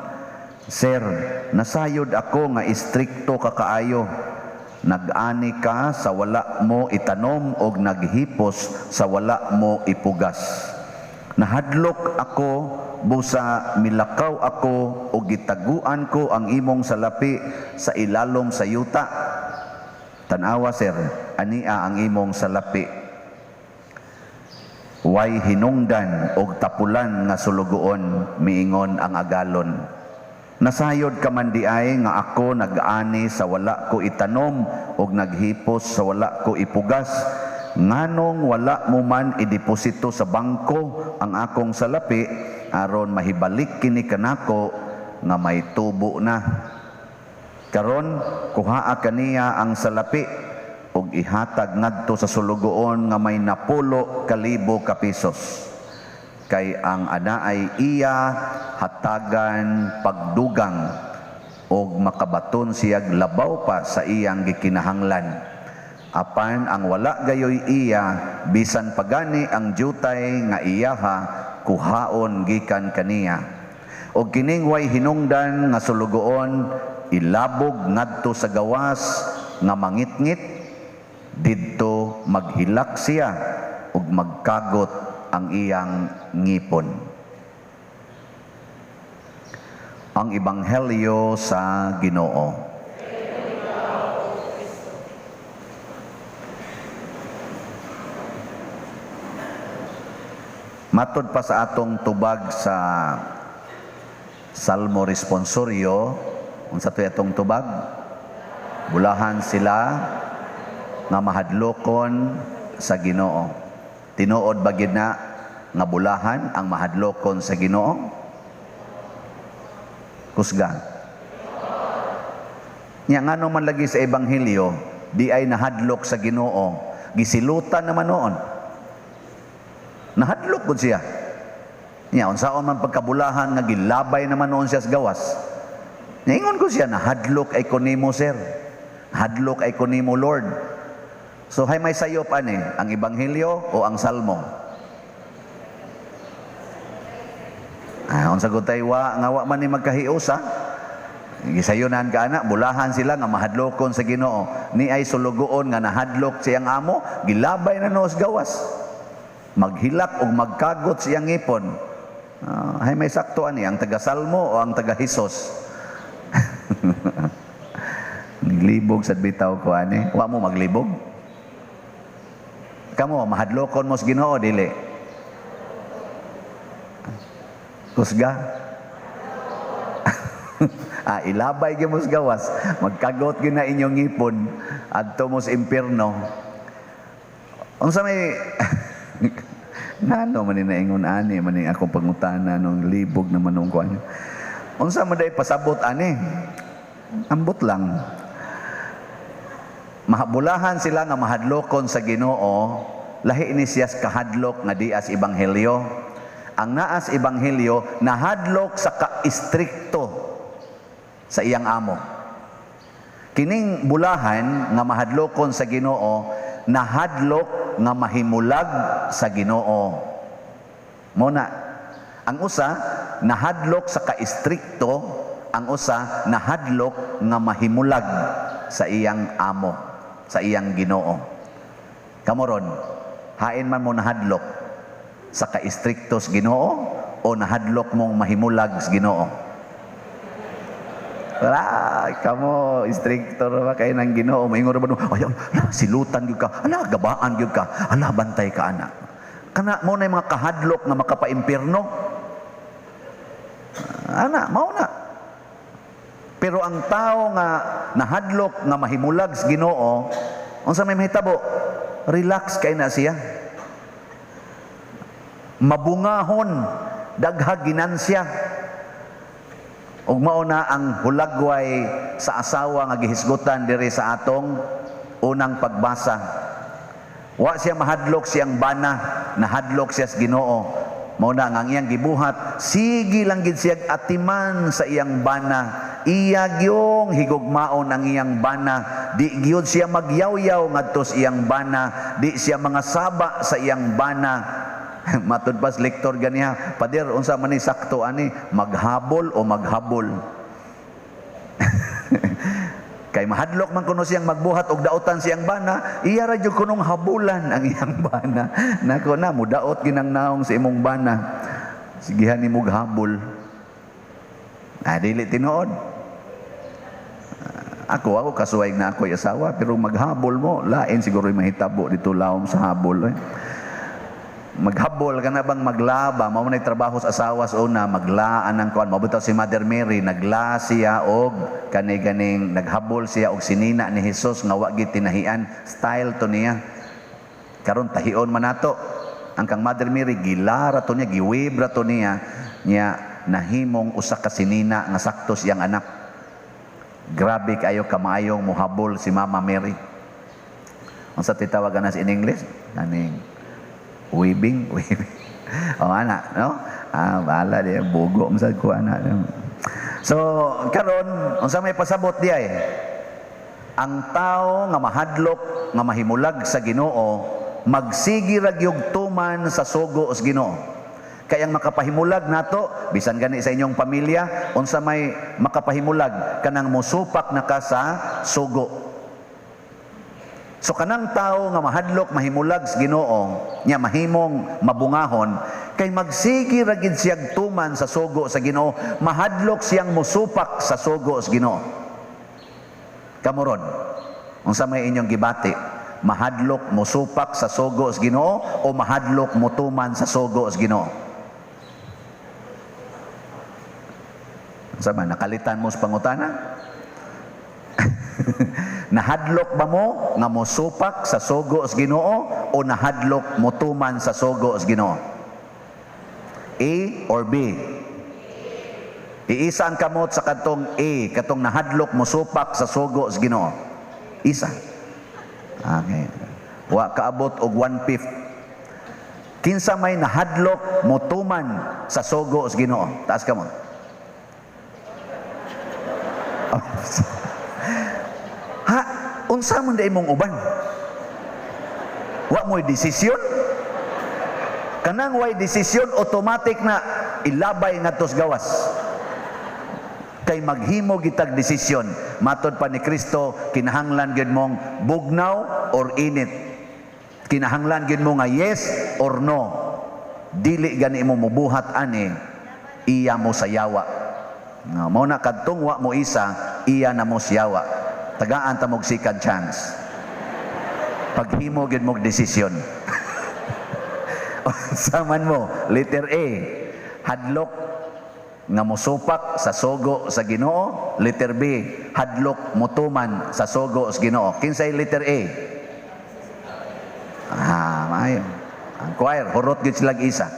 Sir, nasayod ako nga istrikto ka kaayo. Nag-ani ka sa wala mo itanom og naghipos sa wala mo ipugas. Nahadlok ako busa milakaw ako og gitaguan ko ang imong salapi sa ilalom sa yuta. Tan-awa, sir, ania ang imong salapi. Way hinungdan og tapulan nga sulugoon, miingon ang agalon. Nasayod ka man diay nga ako nag-ani sa wala ko itanom og naghipos sa wala ko ipugas. Nganong wala mo man ideposito sa bangko ang akong salapi aron mahibalik kini kanako nga may tubo na. Karon kuhaa kaniya ang salapi ug ihatag ngadto sa sulugoon nga may 10,000 ka pesos. Kay ang anaay iya hatagan pagdugang og makabaton siyag labaw pa sa iyang gikinahanglan. Apan ang wala gayoy iya, bisan pagani ang jutay nga iyaha kuhaon gikan kaniya. Og kining way hinungdan nga sulugoon ilabog ngadto sa gawas nga mangitngit, didto maghilak siya ug magkagot ang iyang ngipon. Ang Ebanghelyo sa Ginoo. Matod pa sa atong tubag sa Salmo Responsorio, unsa to'y atong tubag? Bulahan sila nga mahadlokon sa Ginoo. Tinuod ba gid na nga bulahan ang mahadlokon sa Ginoo? Kusga. Nya ngano man lagi sa Ebanghelyo, di ay nahadlok sa Ginoo, gisilutan naman noon. Nahadlok gud siya. Nya unsaon man pagkabulahan nga gilabay naman noon siya sa gawas. Niingon ko siya, nahadlok ay ko nimo, sir. Hadlok ay ko nimo, Lord. So hay may sayop ani, ang Ebanghelyo o ang Salmo? Unsa gud tay wa nga wa man ni magkahiusa. Gisayunan ka ana, bulahan sila nga mahadlokon sa Ginoo. Ni ay sulugoon nga nahadlok siyang amo, gilabay na noos gawas. Maghilak og magkagot siyang ngipon. Hay may sakto ani, ang taga-Salmo o ang taga-Hesus? Naglibog sa bitaw ko ani. Wa mo maglibog? Kamo mahadlokon mo sa Ginoo dili? Kusga. Ilabay gyud mo sa gawas, magkagot gyud na inyong ngipon adto mo sa impierno. Unsa may ngano man ni naingon ani man ni akong pangutana nung libog naman nung kuan. Unsa man day pasabot ani? Ambot lang. Mahabulahan sila nga mahadlokon sa Ginoo, lahi ni siya sa kahadlok nga dias ebanghelyo. Ang naas ebanghelyo nahadlok sa kaistrikto sa iyang amo. Kining bulahan nga mahadlokon sa Ginoo, nahadlok nga mahimulag sa Ginoo. Mona, ang usa nahadlok sa kaistrikto, ang usa nahadlok nga mahimulag sa iyang amo, sa iyang Ginoo. Kamoron, hain man mo nahadlok sa kaistrikto sa Ginoo o nahadlok mong mahimulag sa Ginoo? Wala, kamo istrikto ra ba kay ng Ginoo, moingon ra ba no, ay, ala, silutan gyud ka, ala, gabaan gyud ka, ala, bantay ka ana. Kana mo na yung mga kahadlok nga makapaimpierno. Ana, mao na. Pero ang tao nga nahadlok nga mahimulag sa Ginoo, unsa may mahitabo? Relax kay na siya. Mabungahon, daghag ginansya. Ug mao na ang hulagway sa asawa nga gihisgutan diri sa atong unang pagbasa. Wa siya mahadlok siyang bana, nahadlok siya sa Ginoo. Mao na ang iyang gibuhat, sige lang gid siya atiman sa iyang bana. Iya gyung higugmaon ang iyang bana. Di gyud siya magyawyaw ngadto sa iyang bana, di siya mga saba sa iyang bana. Matud pas lektor ganiha, pader unsa man ni sakto ani, maghabol o maghabol? Kay mahadlok man kuno siyang magbuhat og daotan siyang bana, iya ra jud kunong habulan ang iyang bana. Nako na mudaot ginang naong sa imong bana. Sigihan nimo habol. Ah, dili tinuod. Ako kasuway na ako'y asawa, pero maghabol mo, lain siguro yung mahitabo dito lawom sa habol. Eh. Maghabol ka na bang maglaba, mao man trabaho sa asawa sa una, maglaan ang kuan. Mao si Mother Mary, nagla siya og kani ganing naghabol siya og sinina ni Jesus nga wa gid tinahian, style to niya. Karon tahion man nato. Ang kang Mother Mary gilara to niya, giwibra to niya, niya nahimong usa ka sinina nga sakto siyang anak. Grabe kayo kamaayong muhabol si Mama Mary. Unsa titawagan na in English? Kaning weaving, weaving. O ana, no? Ah, bahala di bugo man sad ko ana. So, karon unsa may pasabot di ay? Ang tao nga mahadlok nga mahimulag sa Ginoo, magsigi ra gyud tuman sa sugo sa Ginoo. Kay ang makapahimulag nato, bisan gani sa inyong pamilya, unsa may makapahimulag kanang mosupak na ka sa sugo. So kanang tao nga mahadlok mahimulag sa Ginoo, nya mahimong mabungahon, kay magsigi ra gid siyag tuman sa sugo sa Ginoo, mahadlok siyang mosupak sa sugo sa Ginoo. Kamoron, unsa may inyong gibati? Mahadlok mosupak sa sugo sa Ginoo o mahadlok motuman sa sugo sa Ginoo? Unsa man nakalitan mo sa pangutana? Nahadlok ba mo nga mosupak sa sugo sa Ginoo o nahadlok motuman sa sugo sa Ginoo? A or B? Iisa ang kamot sa katong A, katong nahadlok mosupak sa sugo sa Ginoo. Isa. Okay. Wa kaabot og 1/5. Kinsa may nahadlok motuman sa sugo sa Ginoo? Taas kamot. Ha, unsa man day mong uban? Wa mo'y desisyon? Kanang way desisyon, automatic na ilabay ngadto sa gawas. Kay maghimo gitag desisyon, matod pa ni Kristo, kinahanglan gyud mong bugnaw or init. Kinahanglan gyud mo nga yes or no. Dili gani mo mubuhat ani, iya mo sayawa. Nga mao na kadtong wa mo isa, iya na mo siyawa. Tagaan ta mog second chance. Paghimo gyud mog desisyon. Saman mo, letter A, hadlok nga mosupak sa sugo sa Ginoo. Letter B, hadlok motuman sa sugo sa Ginoo. Kinsay letter A? Ah, maayo. Ang choir, hurot gyud sila isa.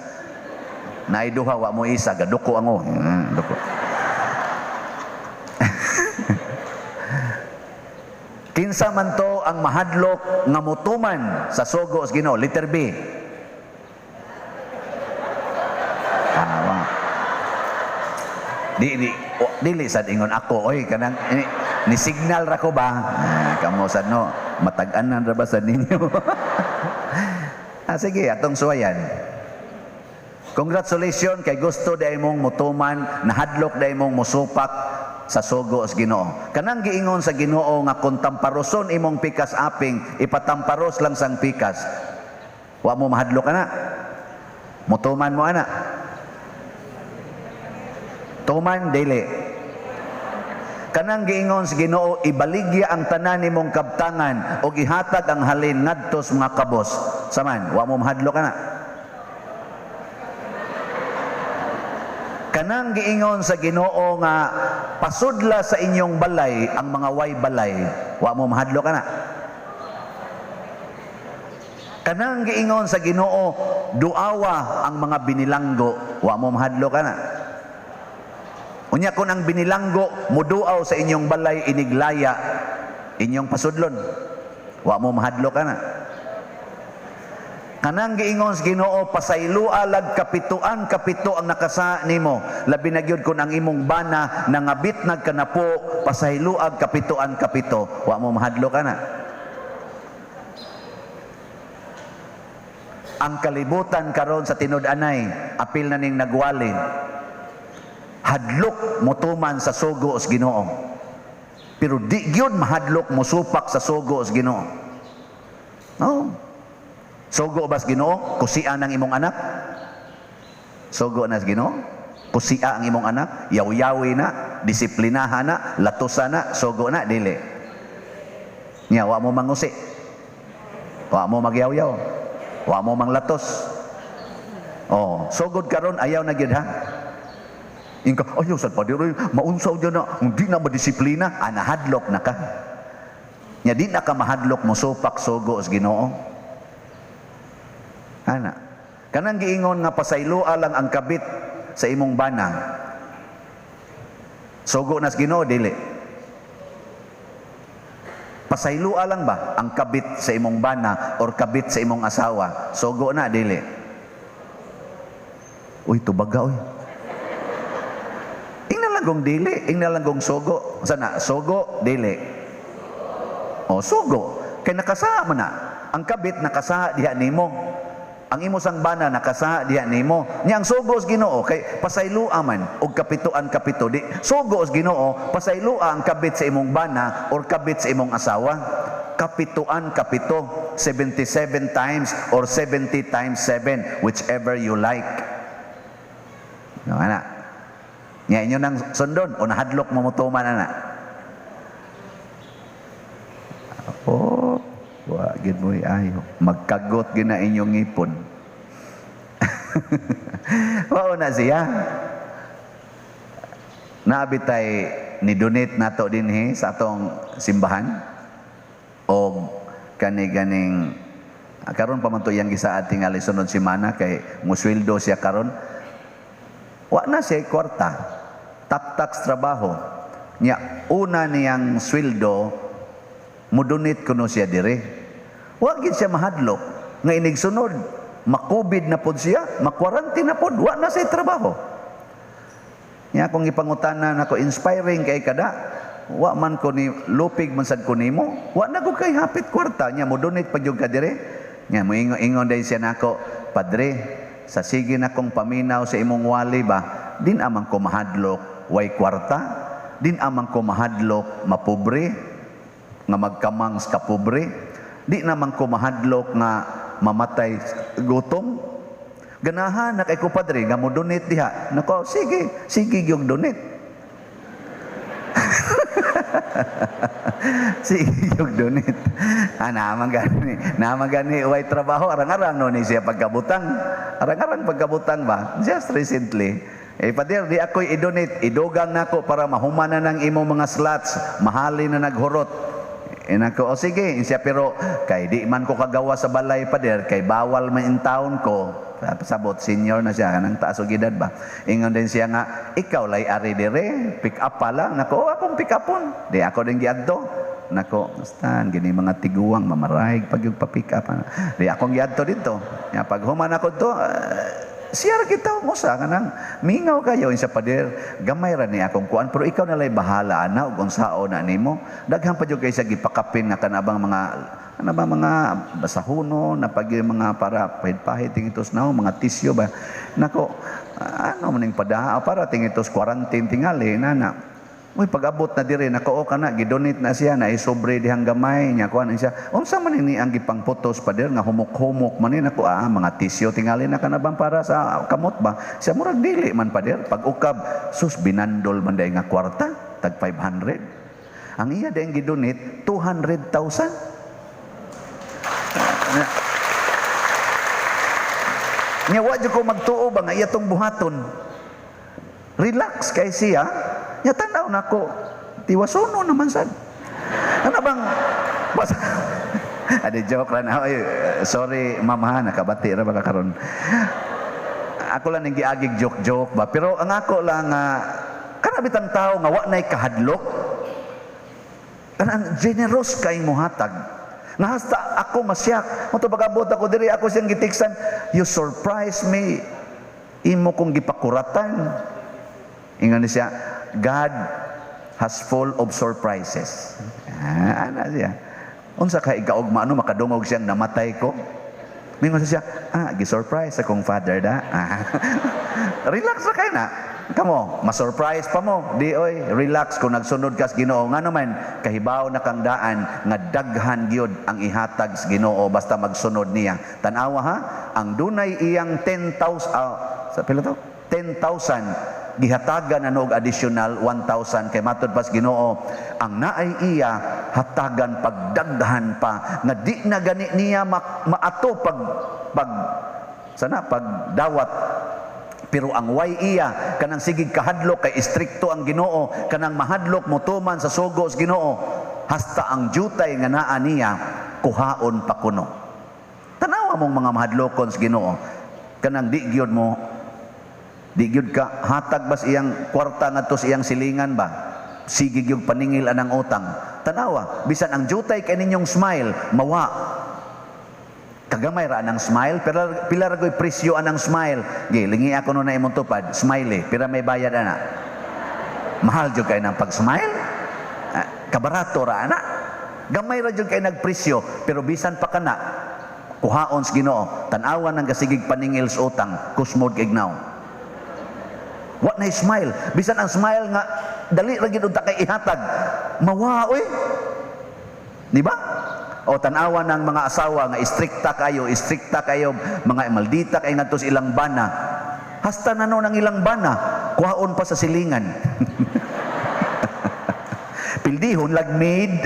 Naay duha wa mo isa, gaduko ang duko. Kinsa man to ang mahadlok nga motuman sa sugo sa Ginoo? Letter B. Ah, wa. Dili sad ingon ako, oy kanang ni signal ra ko ba? Ah, kamo sad no, matag-anan ra ba sad ninyo? Ah, sige, atong suwayan. Congratulations kay gusto day mong motuman, nahadlok day mong mosupak sa sugo sa Ginoo. Kanang giingon sa Ginoo nga kung tamparoson imong pikas aping, ipatamparos lang sang pikas. Wa mo mahadlok ana. Motuman mo ana. Tuman dili. Kanang giingon sa Ginoo, ibaligya ang tanan nimong kabtangan og ihatag ang halin ngadto sa mga kabos. Saman, wa mo mahadlok ana. Kanang giingon sa Ginoo nga pasudla sa inyong balay ang mga way balay, wa mo mahadlok ana. Kanang giingon sa Ginoo, duawa ang mga binilanggo, wa mo mahadlok ana. Unya kun ang binilanggo muduaw sa inyong balay iniglaya, inyong pasudlon, wa mo mahadlok ana. Kanang giingon sa Ginoo, pasaylua lag kapituan kapito ang nakasa nimo, labi na gyud kun ang imong bana nangabit nagkanapo, pasayloag kapituan kapito, wa mo mahadlok ana. Ang kalibutan karon sa tinud-anay, apil na ning nagwali, hadlok motuman sa sugo sa Ginoo. Pero di gyud mahadlok mosupak sa sugo sa Ginoo. No. Sugo ba sa Ginoo? Kusian ang imong anak? Sugo na sa Ginoo? Kusia ang imong anak? Yaw-yawi na, disiplinahan na, latusan na, sugo na, dili. Nya, wa mo mangusi. Wa mo magyawyaw. Wa mo manglatos. Oh, sugod karon ayaw na gyud ha. Inka, ayaw sad pa diri, maunsaw dyan na, hindi na madisiplina, ah, nahadlok na ka. Nya di na ka mahadlok mo supak sugo sa Ginoo. Ana. Kanang giingon nga pasayloa lang ang kabit sa imong bana. Sugo na sa Ginoo dili. Pasayloa lang ba ang kabit sa imong bana or kabit sa imong asawa? Sugo na dili. Uy, tubaga uy. Ingna lang kong dili, ingna lang kong sugo. Sana, sugo, dili. O, sugo. Kay nakasaha man na. Ang kabit nakasaha diha nimo. Ang imo sang bana nakasaha diha nimo. Nya ang sugo sa Ginoo kay pasayloa man og kapituan kapito di. Sugo sa Ginoo, pasayloa ang kabit sa imong bana or kabit sa imong asawa. Kapituan kapito, 77 times or 70 times 7, whichever you like. No, ana. Nya inyo nang sundon o nahadlok mo motuman ana. Oh, wa gid mo ayo. Magkagot gid na inyong ngipon. Wao na siya. Naabitay ni donate nato dinhi sa atong simbahan og kani ganing karon pa man to iyang gisaad tingali sunod semana kay musweldo siya karon. Wa na siya kwarta. Tak-tak sa trabaho. Nya una niyang sweldo mudonate kuno siya dire. Wa gid siya mahadlok nga inigsunod makubid na pod siya, makwarantin na pod, wa na siya trabaho. Nya akong gipangutana nako, inspiring kay kada, wa man ko ni lupig man sad ko nimo, wa na ko kay hapit kwarta nya mo donate pa gyud ka dire. Nya moingon day siya nako, padre, sa sige na kong paminaw sa imong wali ba, din amang ko mahadlok way kwarta, din amang ko mahadlok mapobre, nga magkamang sa kapobre, di naman ko mahadlok nga mamatay gutom. Ganahan na kay ko padre nga mo donate diha. Nako, sige, sige yung donate. Sige yung donate. Ah, naman gani. Naman gani way trabaho arang-arang no ni siya pagkabutang. Arang-arang pagkabutang ba? Just recently. Eh, pader, di ako'y i-donate. Idugang nako para mahuman na ng imong mga slots. Mahali na naghurot. Eh, nako, o sige, siya, pero kay di man ko kagawa sa balay, pader, kay bawal man in town ko. Sabot, senior na siya, kanang taas og edad ba. Ingon din siya nga, ikaw lay ari dire, pick up pa lang. Nako, oh, akong pick upon. Di ako din giadto. Nako, stan, gini mga tiguang, mamaraig pag yung pa-pick up. Di akong giadto dito. Ya, pag human ako to, siyar kita mo sa kanang mingaw kayo sa pader, gamay ra ni akong kuan pero ikaw na lay bahala ana og unsaon na nimo. Daghan pa jud kay sa gipakapin nga kanabang mga kanabang mga basahuno na pag mga para pahid-pahid tingitos na mga tisyo ba. Nako, ano man ning padaa para tingitos quarantine tingali nana. Uy, pag-abot na dire, nako, o kana, gidonate na siya, na isobre dihang gamay, niya, kuan siya. Unsa man ni ang gipangputos pader, nga humok-humok man ni, nako, mga tisyo tingali na ka na bang para sa kamot ba? Siya, murag dili man pader. Pag ukab, sus, binandol man dahil nga kwarta, tag 500. Ang iya dahil gidonate, 200,000. Nya, wa jud ko magtuo ba nga iya tong buhaton. Relax kay siya. Nya tanaw nako, tiwasono naman sad. Ano bang bas Ade joke ra na. Oy, sorry ma'am ha, nakabati ra ba ka karon. Ako lang ning giagig joke-joke ba, pero ang ako lang kana bitang tawo nga wa nay kahadlok. Kanang generous kay mohatag. Nga hasta ako masyak, mo to pag-abot ako diri ako siyang gitiksan, you surprise me. Imo kong gipakuratan. Ingon siya, God has full of surprises. Ah, ana siya. Unsa ka ikaugma ano makadungog siyang namatay ko? Mingon siya, gisurprise akong father da. Ah. Relax ra kay na. Kamo, ma-surprise pa mo. Di oy, relax kung nagsunod kas Ginoo. Nga naman, kahibaw na kang daan nga daghan gyud ang ihatag sa Ginoo basta magsunod niya. Tan-awa ha, ang dunay iyang 10,000 sa pila to? 10,000 gihatagan na og additional 1,000 kay matud pas Ginoo ang naay iya hatagan pagdaghan pa nga di na gani niya maato pag pag sana pagdawat. Pero ang way iya, kanang sigig kahadlok kay istrikto ang Ginoo, kanang mahadlok motuman sa sugo sa Ginoo, hasta ang jutay nga naa niya kuhaon pa kuno. Tanawa mong mga mahadlokon sa Ginoo, kanang di gyud mo, di gyud ka hatag bas iyang kwarta ngadto sa iyang silingan ba, sige gyud paningil anang utang. Tanawa, bisan ang jutay kay ninyong smile mawa. Kagamay ra anang smile, pero pila ra goy presyo anang smile. Gi, lingi ako no na imong tupad, smiley, pira may bayad ana. Mahal jud kay nang pag-smile. Ah, kabarato ra ana. Gamay ra jud kay nagpresyo, pero bisan pa kana kuhaon sa Ginoo. Tan-awan ang gasigig paningil sa utang, kusmod kay ignaw. Wa na smile. Bisan ang smile nga dali ra gyud unta kay ihatag. Mawa oy. Di ba? O tan-awa ng mga asawa nga istrikta kayo, mga maldita kay ngadto sa ilang bana. Hasta na no ng ilang bana, kuhaon pa sa silingan. Pildihon lag maid.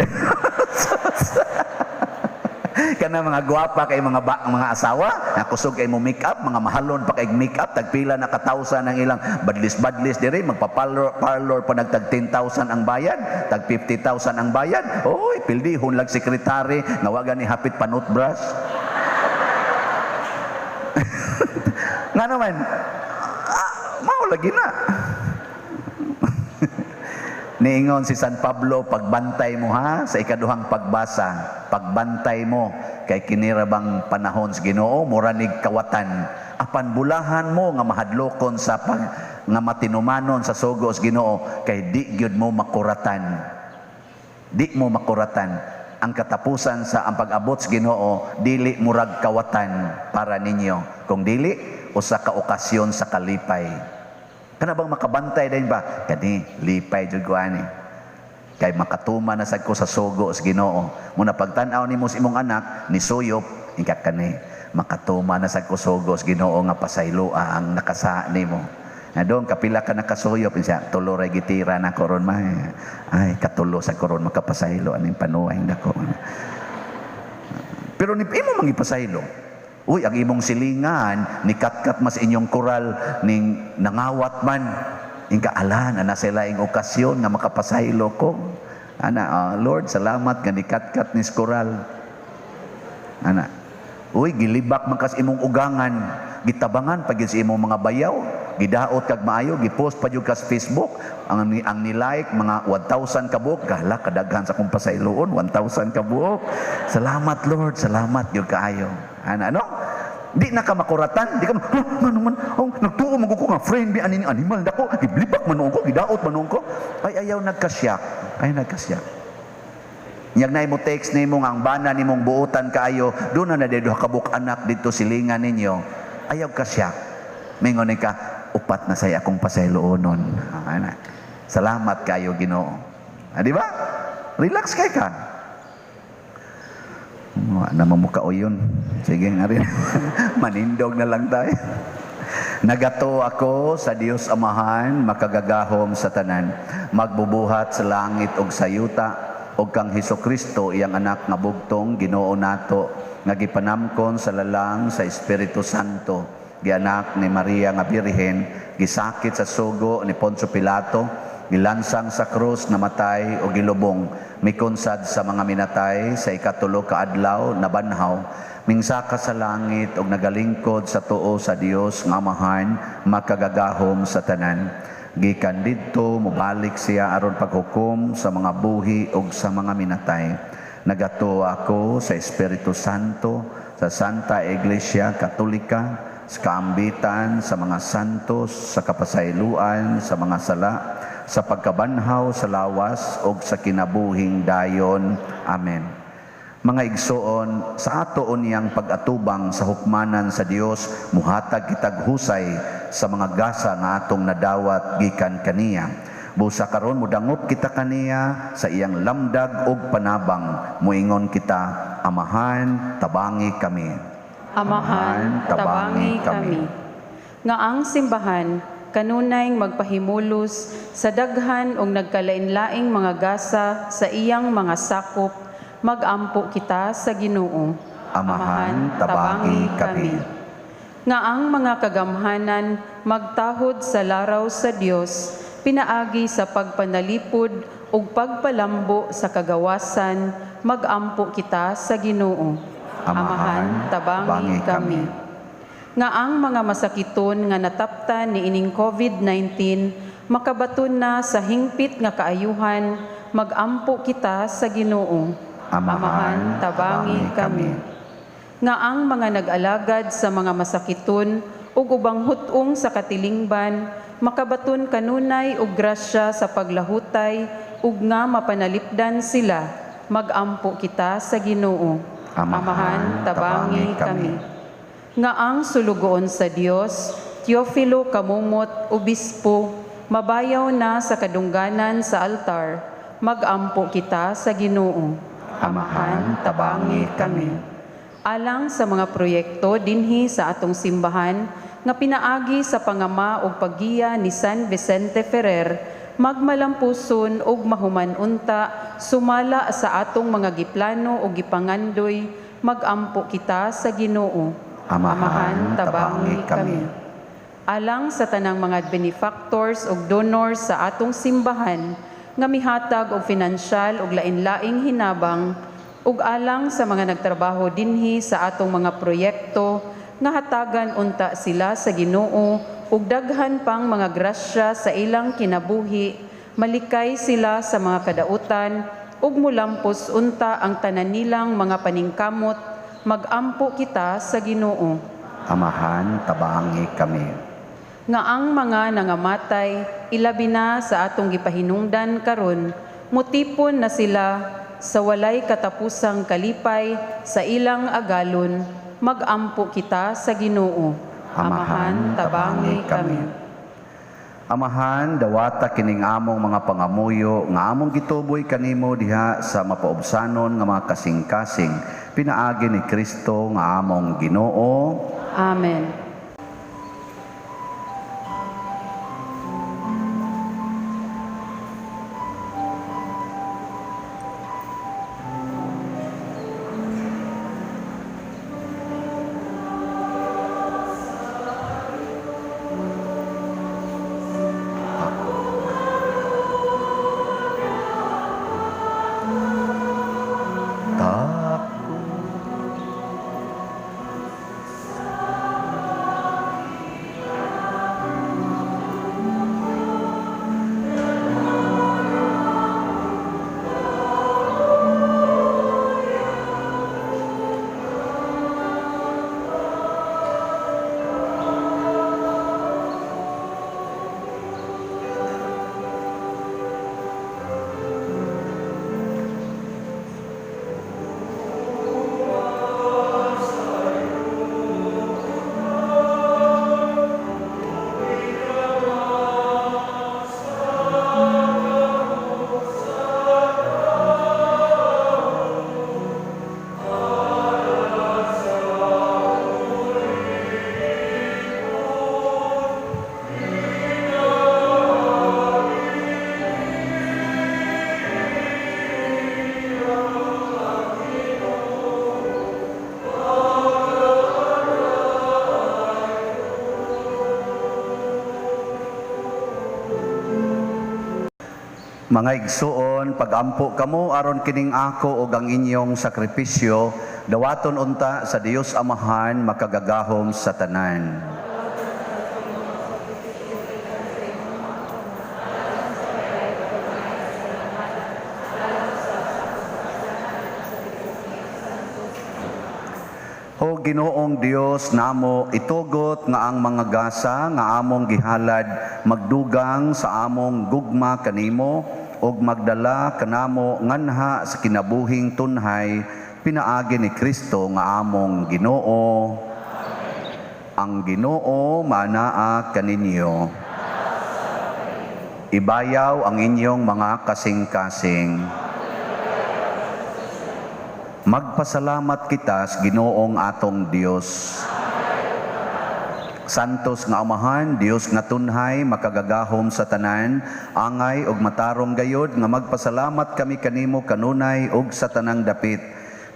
Kana mga gwapa kay mga mga asawa, nakusog kay mo make-up, mga mahalon pa kay make-up, tagpila na ka thousand ang ilang badlis-badlis diri, magpa-parlor parlor pa, nagtag 10,000 ang bayad, tag 50,000 ang bayad. Oy, pildihon lag sekretary nga wa gani hapit pa brush. Nga naman, mao lagi na. Niingon si San Pablo, pagbantay mo ha, sa ikaduhang pagbasa, pagbantay mo, kay kinirabang panahon sa Ginoo, mura nig kawatan. Apan bulahan mo nga mahadlokon sa pag, nga matinumanon sa sugo sa Ginoo, kay di gyud mo makuratan. Di mo makuratan. Ang katapusan sa ang pag-abot sa Ginoo, dili murag kawatan para ninyo. Kung dili, usa ka okasyon sa kalipay. Kana bang makabantay din ba? Kani, lipay jud ko ani. Kay makatuma na sad ko sa sugo sa Ginoo. Muna pagtan-aw nimo sa imong anak, ni suyop, ika kani, makatuma na sad ko sugo sa Ginoo nga pasayloa ang nakasa nimo. Na doon kapila ka nakasuyop, siya, tulo ra gitira na ko ron ma. Ay, katulo sa koron makapasaylo aning panuay dako. Pero ni imo mangipasaylo. Uy, ang imong silingan, ni katkat mas inyong koral, ning nangawat man. Ingka alan, ana sila ing okasyon nga makapasaylo ko. Ana, Lord, salamat nga ni katkat ni koral. Ana, uy, gilibak man kas imong ugangan, gitabangan pag sa imong mga bayaw, gidaot kag maayo, gipost pa jud kas Facebook, ang ni-like mga 1,000 ka buok, gala kadaghan sa akong pasayloon, 1,000 ka buok. Salamat Lord, salamat gyud kaayo. Ana, ano? Di na ka makuratan, di ka huh, man man, oh, nagtuo man ko nga friend bi ani animal dako, giblibak man ko, gidaot man ko. Ay ayaw nagkasyak, ay nagkasyak. Nyag na mo text nimo nga ang bana nimong buotan kaayo, doon na na duha ka buok anak dito silingan ninyo. Ayaw kasyak. Mingon ni ka, upat na say akong pasayloonon. Ana. Salamat kayo Ginoo. Ah, di ba? Relax kay ka. Wa na mamuka o yun. Sige nga rin. Manindog na lang tayo. Nagato ako sa Dios Amahan, makagagahom sa tanan, magbubuhat sa langit ug sa yuta, ug kang Hesus Kristo iyang anak nga bugtong Ginoo nato, nga gipanamkon sa lalang sa Espiritu Santo, gianak ni Maria nga Birhen, gisakit sa sugo ni Poncio Pilato, gilansang sa krus, namatay o gilubong, mikonsad sa mga minatay, sa ikatulo ka adlaw nabanhaw, mingsaka sa langit og nagalingkod sa tuo sa Dios nga Amahan makagagahom sa tanan. Gikan didto mobalik siya aron paghukom sa mga buhi ug sa mga minatay. Nagatuo ako sa Espiritu Santo, sa Santa Iglesia Katolika, sa kaambitan sa mga santos, sa kapasayloan sa mga sala, sa pagkabanhaw sa lawas ug sa kinabuhing dayon. Amen. Mga igsoon, sa ato unyang pag-atubang sa hukmanan sa Dios, muhatag kitag husay sa mga gasa nga atong nadawat gikan kaniya. Busa karon modangop kita kaniya sa iyang lamdag ug panabang, muingon kita, Amahan, tabangi kami. Amahan, tabangi kami. Nga ang simbahan kanunay magpahimulos sa daghan og nagkalain-laing mga gasa sa iyang mga sakop, magampo kita sa Ginoo. Amahan, tabangi kami. Nga ang mga kagamhanan magtahod sa laraw sa Dios, pinaagi sa pagpanalipod ug pagpalambo sa kagawasan, magampo kita sa Ginoo. Amahan, tabangi tabangi kami. kami. Nga ang mga masakiton nga nataptan niining COVID-19 makabaton na sa hingpit nga kaayuhan, magampo kita sa Ginoo. Amahan, tabangi kami. Nga ang mga nag-alagad sa mga masakiton ug ubang hut-ong sa katilingban makabaton kanunay og grasya sa paglahutay ug nga mapanalipdan sila, magampo kita sa Ginoo. Amahan, tabangi kami. Nga ang sulugoon sa Dios, Teofilo Kamumot, Obispo, mabayaw na sa kadungganan sa altar, magampo kita sa Ginoo. Amahan, tabangi kami. Alang sa mga proyekto dinhi sa atong simbahan nga pinaagi sa pangama ug paggiya ni San Vicente Ferrer, magmalampuson ug mahuman unta sumala sa atong mga giplano ug gipangandoy, magampo kita sa Ginoo. Amahan, tabangi kami. Alang sa tanang mga benefactors ug donors sa atong simbahan nga mihatag og finansyal ug lain-laing hinabang, ug alang sa mga nagtrabaho dinhi sa atong mga proyekto nga hatagan unta sila sa Ginoo ug daghan pang mga grasya sa ilang kinabuhi, malikay sila sa mga kadautan ug mulampos unta ang tanan nilang mga paningkamot, magampo kita sa Ginoo. Amahan, tabangi kami. Nga ang mga nangamatay, ilabi na sa atong gipahinungdan karon, mutipon na sila sa walay katapusang kalipay sa ilang agalon, magampo kita sa Ginoo. Amahan, tabangi kami. Amahan, dawata kining among mga pangamuyo nga among gituboy kanimo diha sa mapaubsanon nga mga kasing-kasing, pinaagi ni Kristo nga among Ginoo. Amen. Mga igsuon, pagampo kamo aron kining ako ug ang inyong sakripisyo, dawaton unta sa Dios Amahan makagagahom sa tanan. O Ginoong Dios namo, itugot nga ang mga gasa nga among gihalad magdugang sa among gugma kanimo ug magdala kanamo nganha sa kinabuhing tunhay Pinaagi ni Kristo nga among Ginoo. Ang Ginoo manaa kaninyo. Ibayaw ang inyong mga kasing-kasing. Magpasalamat kita sa Ginoong atong Dios. Santos nga Amahan, Dios nga tunhay, makagagahom sa tanan, angay ug matarong gayod nga magpasalamat kami kanimo kanunay ug sa tanang dapit.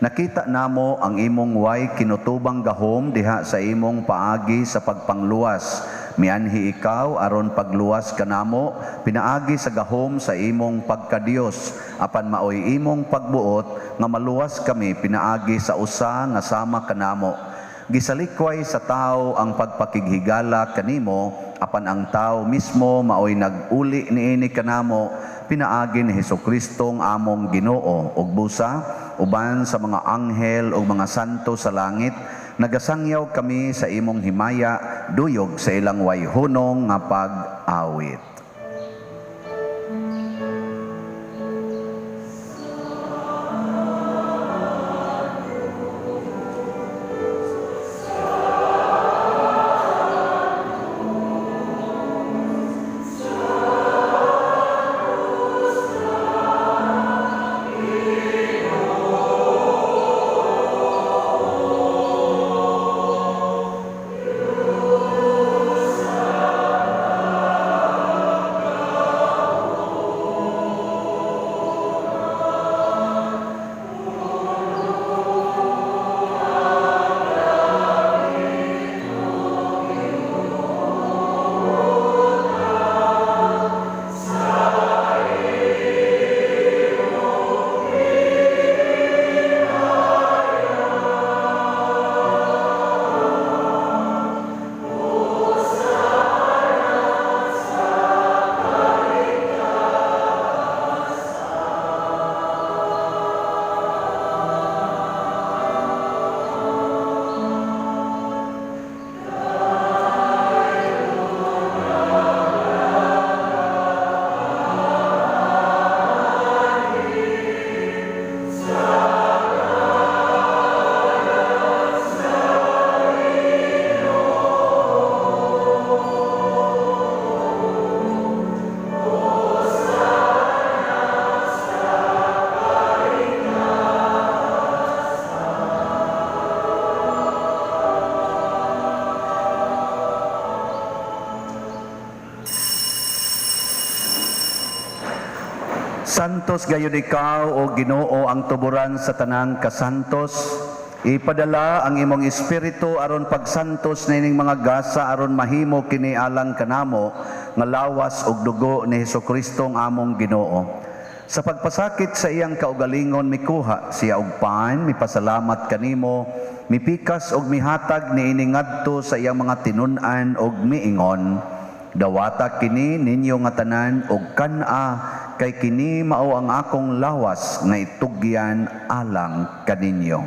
Nakita namo ang imong way kinutubang gahom diha sa imong paagi sa pagpangluwas. Mianhi ikaw aron pagluwas kanamo, pinaagi sa gahom sa imong pagkadiyos, apan maoy imong pagbuot nga maluwas kami pinaagi sa usa nga sama kanamo.Gisalikway sa tao ang pagpakighigala kanimo, apan ang tao mismo maoy nag-uli niini kanamo, pinaagi ni Hesukristo ang among Ginoo ug busa uban sa mga anghel ug mga santo sa langit, nagasangyaw kami sa imong himaya, duyog sa ilang wayhunong nga pag-awit. Santos gayud ikaw, o Ginoo, ang tuburan sa tanang kasantos. Ipadala ang imong espiritu aron pagsantos nining mga gasa aron mahimo kini alang kanamo nga lawas ug dugo ni Hesukristo ang among Ginoo. Sa pagpasakit sa iyang kaugalingon mikuha siya og pan, mipasalamat kanimo, mipikas og mihatag niini ngadto sa iyang mga tinun-an og miingon, dawata kini ninyo nga tanan og kan-a, kay kini mao ang akong lawas nga itugyan alang kaninyo.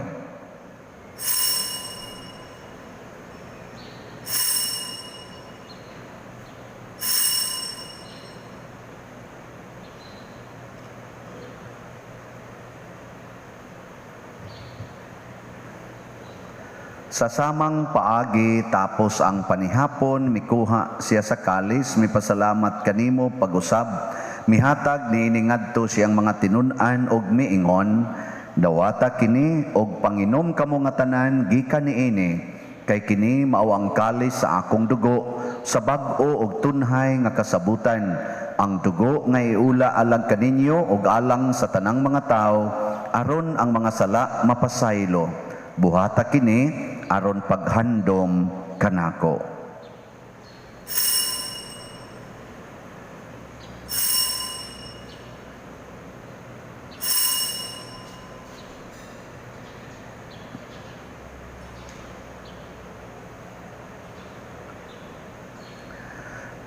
Sa samang paagi tapos ang panihapon, mikuha siya sa kalis, mipasalamat kanimo pag-usab, mihatag niini ngadto siyang mga tinun-an og miingon, dawata kini og panginom kamo nga tanan gikan niini, kay kini mao ang kalis sa akong dugo, sa bag-o og tunhay nga kasabutan, ang dugo nga iula alang kaninyo og alang sa tanang mga tawo, aron ang mga sala mapasaylo. Buhata kini aron paghandom kanako.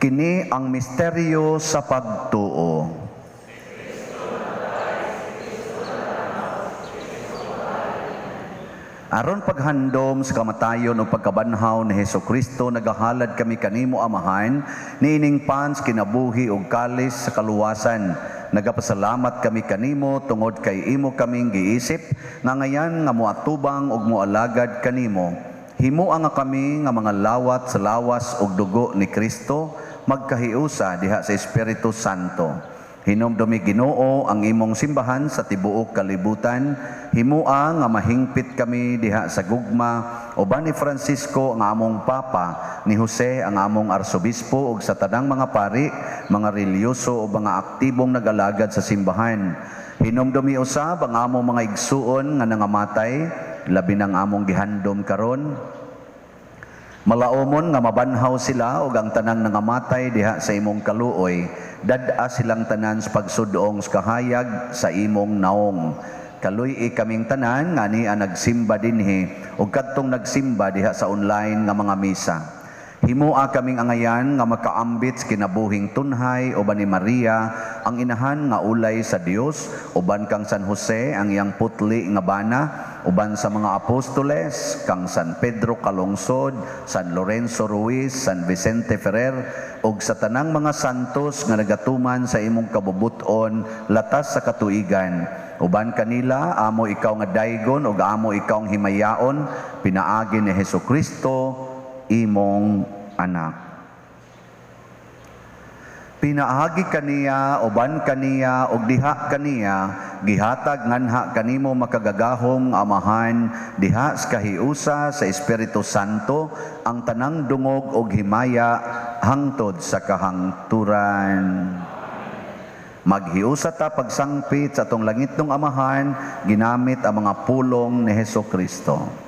Kini ang misteryo sa pagtuo. Aron paghandom sa kamatayon o pagkabanhaw ni Hesukristo, nagahalad kami kanimo, Amahan, niining pans kinabuhi ug kalis sa kaluwasan. Nagapasalamat kami kanimo tungod kay imo kaming giisip nga ngayan nga moatubang ug moalagad kanimo. Himoa nga kami nga mga lawat sa lawas ug dugo ni Kristo magkahiusa diha sa Espiritu Santo. Hinumdumi Ginoo ang imong simbahan sa tibuok kalibutan. Himoa nga mahingpit kami diha sa gugma uban ni Francisco ang among Papa, ni Jose ang among Arsobispo ug sa tanang mga pari, mga relihiyoso ug mga aktibong nag-alagad sa simbahan. Hinumdumi usab ang among mga igsuon nga nangamatay, labi nang among gihandom karon. Malaomon nga mabanhaw sila ug ang tanang nangamatay diha sa imong kaluoy, dad-a silang tanan sa pagsudong sa kahayag sa imong naong. Kaluy-i kaming tanan nga ania nagsimba dinhi ug kadtong nagsimba diha sa online nga mga misa. Himoa kaming angayan nga makaambit sa kinabuhing tunhay uban ni Maria ang inahan nga ulay sa Dios, uban kang San Jose ang iyang putli nga bana, uban sa mga apostoles kang San Pedro Calungsod, San Lorenzo Ruiz, San Vicente Ferrer ug sa tanang mga santos nga nagatuman sa imong kabubut-on latas sa katuigan. Uban kanila amo ikaw nga daygon ug amo ikaw ang himayaon pinaagi ni Hesukristo imong anak. Pinaagi kaniya, uban kaniya, ug diha kaniya, gihatag nganha kanimo makagagahom Amahan, diha sa kahiusa sa Espiritu Santo, ang tanang dungog ug himaya hangtod sa kahangturan. Maghiusa ta pagsangpit sa atong langitnong Amahan, ginamit ang mga pulong ni Hesukristo.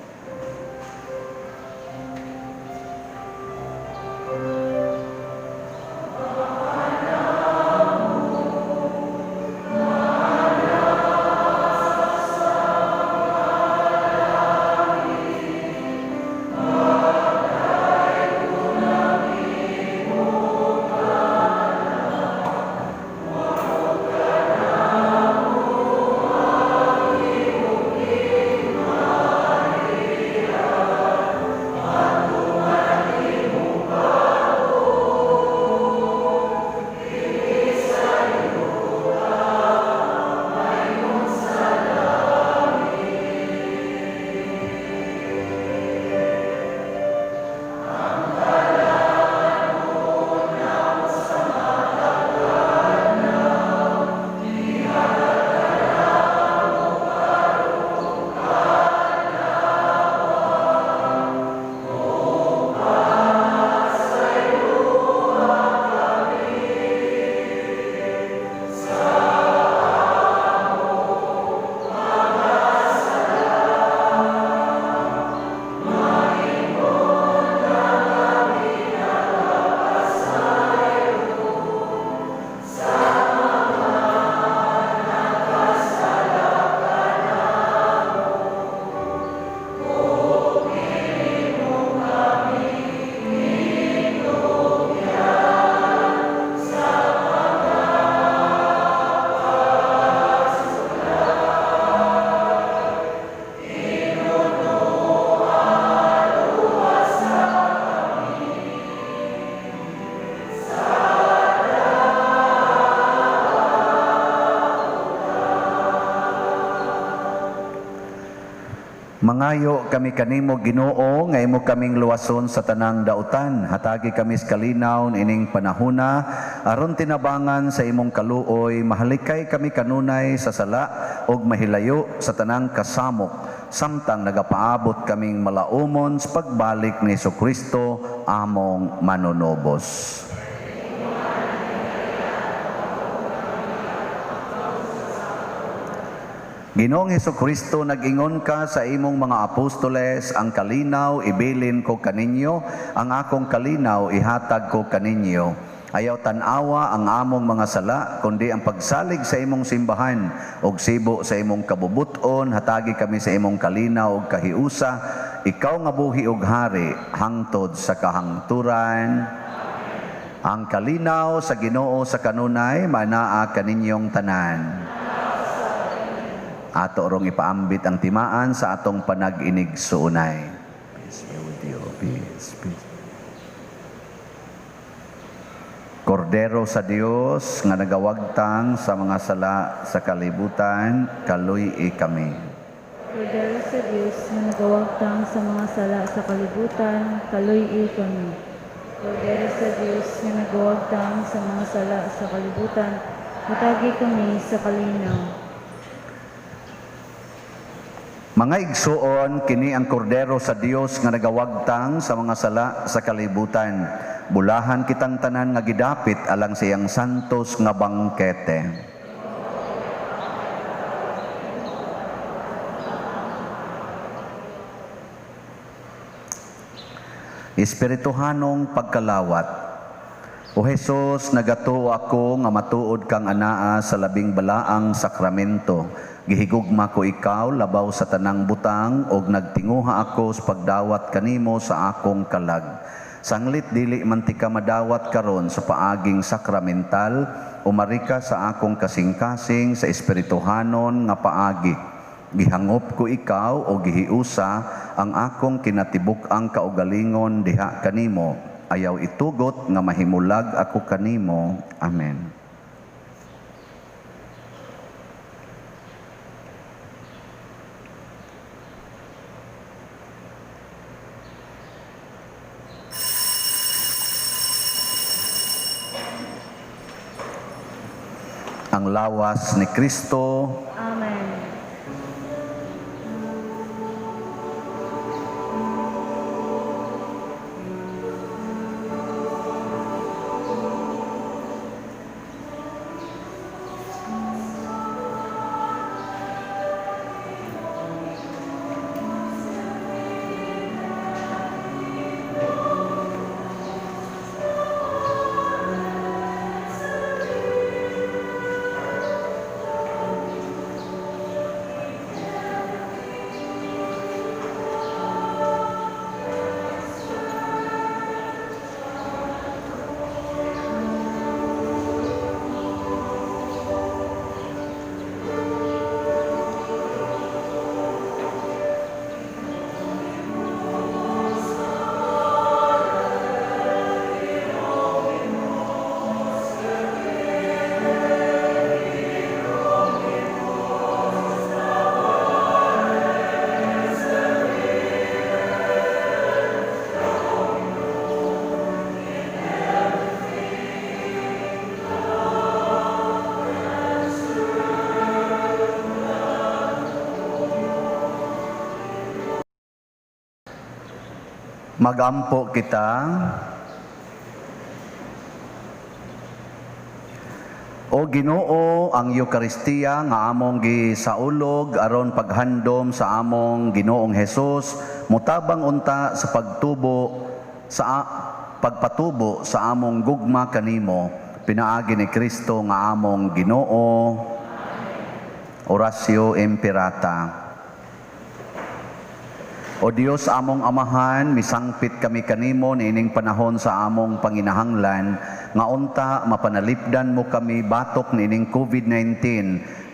Mangayo kami kanimo Ginoo nga imo kaming luwason sa tanang dautan. Hatagi kami sa kalinaw ining panahuna aron tinabangan sa imong kaluoy, mahalikay kami kanunay sa sala ug mahilayo sa tanang kasamok samtang nagapaabot kaming malaumon sa pagbalik ni Hesukristo among manunobos. Ginoong Hesukristo, nag-ingon ka sa imong mga apostoles, ang kalinaw ibilin ko kaninyo, ang akong kalinaw ihatag ko kaninyo. Ayaw tan-awa ang among mga sala, kundi ang pagsalig sa imong simbahan ug sibo sa imong kabubuton, hatagi kami sa imong kalinaw ug kahiusa, ikaw nga buhi ug hari hangtod sa kahangturan. Ang kalinaw sa Ginoo sa kanunay manaa kaninyong tanan. Ato rong ipaambit ang timaan sa atong panag-inig suunay. Peace be with you. Peace, peace. Kordero sa Dios nga nagawagtang sa mga sala sa kalibutan, kaluy-i kami. Kordero sa Dios nga nagawagtang sa mga sala sa kalibutan, kaluy-i kami. Kordero sa Dios nga nagawagtang sa mga sala sa kalibutan, hatagi kami sa kalinaw. Mga igsuon, kini ang kordero sa Dios nga nagawagtang sa mga sala sa kalibutan. Bulahan kitang tanan nga gidapit alang sa iyang santos nga bangkete. Espirituhanong pagkalawat. O Hesus, nagatuo ako nga matuod kang anaa sa labing balaang sakramento. Gihigugma ko ikaw labaw sa tanang butang og nagtinguha ako sa pagdawat kanimo sa akong kalag. Sanglit dili man tika madawat karon sa paaging sakramental, umari ka sa akong kasing-kasing sa espirituhanon nga paagi. Gihangop ko ikaw o gihiusa ang akong kinatibuk-ang kaugalingon diha kanimo. Ayaw itugot nga mahimulag ako kanimo. Amen. Ang lawas ni Kristo. Amen. Magampo kita. O Ginoo, ang Eukaristiya nga among gisaulog aron paghandom sa among Ginoong Hesus, mutabang unta sa pagtubo sa pagpatubo sa among gugma kanimo, pinaagi ni Kristo nga among Ginoo. Oratio Imperata. O Dios among Amahan, misangpit kami kanimo niining panahon sa among panginahanglan nga unta mapanalipdan mo kami batok niining COVID-19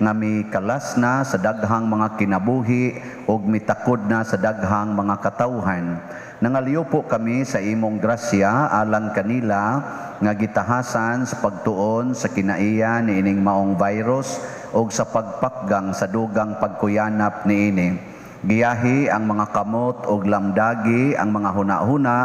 nga mikalas na sa daghang mga kinabuhi ug mitakod na sa daghang mga katawhan. Nangaliw po kami sa imong grasya alang kanila nga gitahasan sa pagtuon sa kinaiya niining maong virus ug sa pagpakgang sa dugang pagkuyanap niini. Giyahi ang mga kamot og lamdagi ang mga huna-huna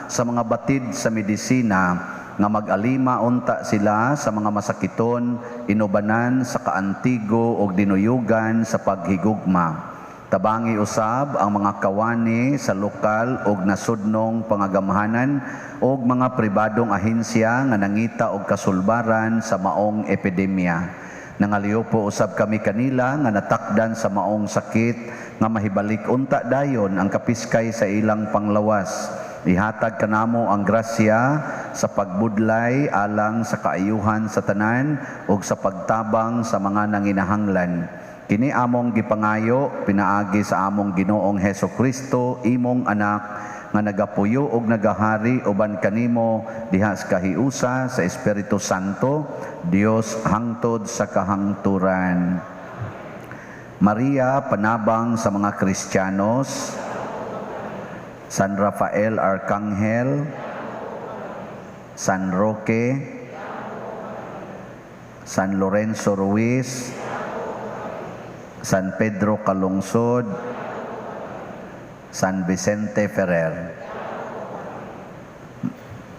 sa mga batid sa medisina nga mag-alima unta sila sa mga masakiton, inubanan sa kaantigo og dinuyugan sa paghigugma. Tabangi usab ang mga kawani sa lokal og nasudnong pangagamhanan og mga pribadong ahensya nga nangita og kasulbaran sa maong epidemya. Nangaliw po usab kami kanila nga natakdan sa maong sakit nga mahibalik unta dayon ang kapiskay sa ilang panglawas. Ihatag kanamo ang grasya sa pagbudlay alang sa kaayuhan sa tanan ug sa pagtabang sa mga nanginahanglan. Kini among gipangayo pinaagi sa among Ginoong Heso Kristo, imong anak, nga nagapuyo og nagahari uban kanimo diha sa kahiusa sa Espiritu Santo, Dios hangtod sa kahangturan. Maria, panabang sa mga Kristiyanos, San Rafael Arcangel, San Roque, San Lorenzo Ruiz, San Pedro Calungsod, San Vicente Ferrer.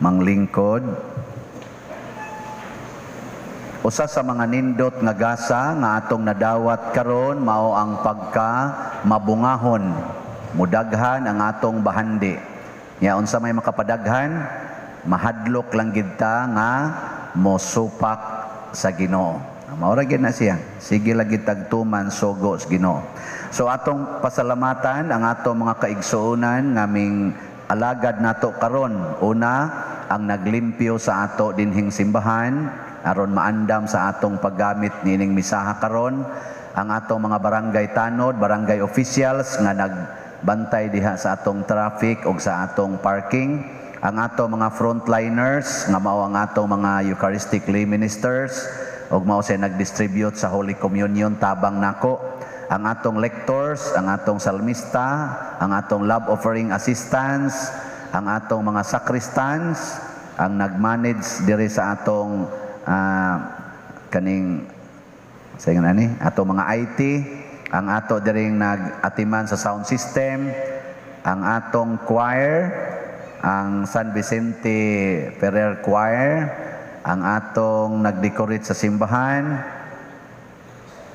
Manglingkod. Usa sa mga nindot nga gasa nga atong nadawat karon mao ang pagka mabungahon. Mudaghan ang atong bahandi. Nya unsa may makapadaghan? Mahadlok lang gid ta nga mosupak sa Ginoo. Mao ra gyud na siya. Sige lang gid tagtuman sugo sa Ginoo. So atong pasalamatan ang atong mga kaigsuonan ngaming alagad nato karon. Una, ang naglimpyo sa ato dinhing simbahan aron maandam sa atong paggamit niining misaha karon, ang atong mga barangay tanod, barangay officials nga nagbantay diha sa atong traffic ug sa atong parking, ang atong mga frontliners nga mao ang atong mga Eucharistic lay ministers ug mao siya nagdistribute sa Holy Communion tabang nako, ang atong lectors, ang atong salmista, ang atong love offering assistants, ang atong mga sacristans, ang nagmanage diri sa atong kaning sa ingon ani atong mga IT, ang ato diring nag-atiman sa sound system, ang atong choir, ang San Vicente Ferrer Choir, ang atong nag-decorate sa simbahan,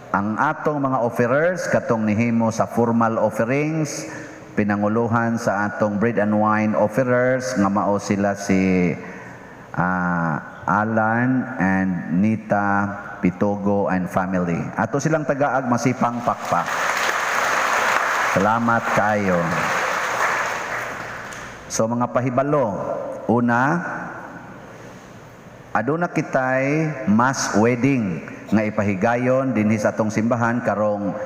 ang atong mga offerers katong nihimo sa formal offerings, pinanguluhan sa atong bread and wine offerers nga mao sila si Alan and Nita Pitogo and family. Ato silang tagaag masipang pakpak. Salamat kayo. So mga pahibalo, una, aduna kitay mass wedding nga ipahigayon dinhi sa atong simbahan karong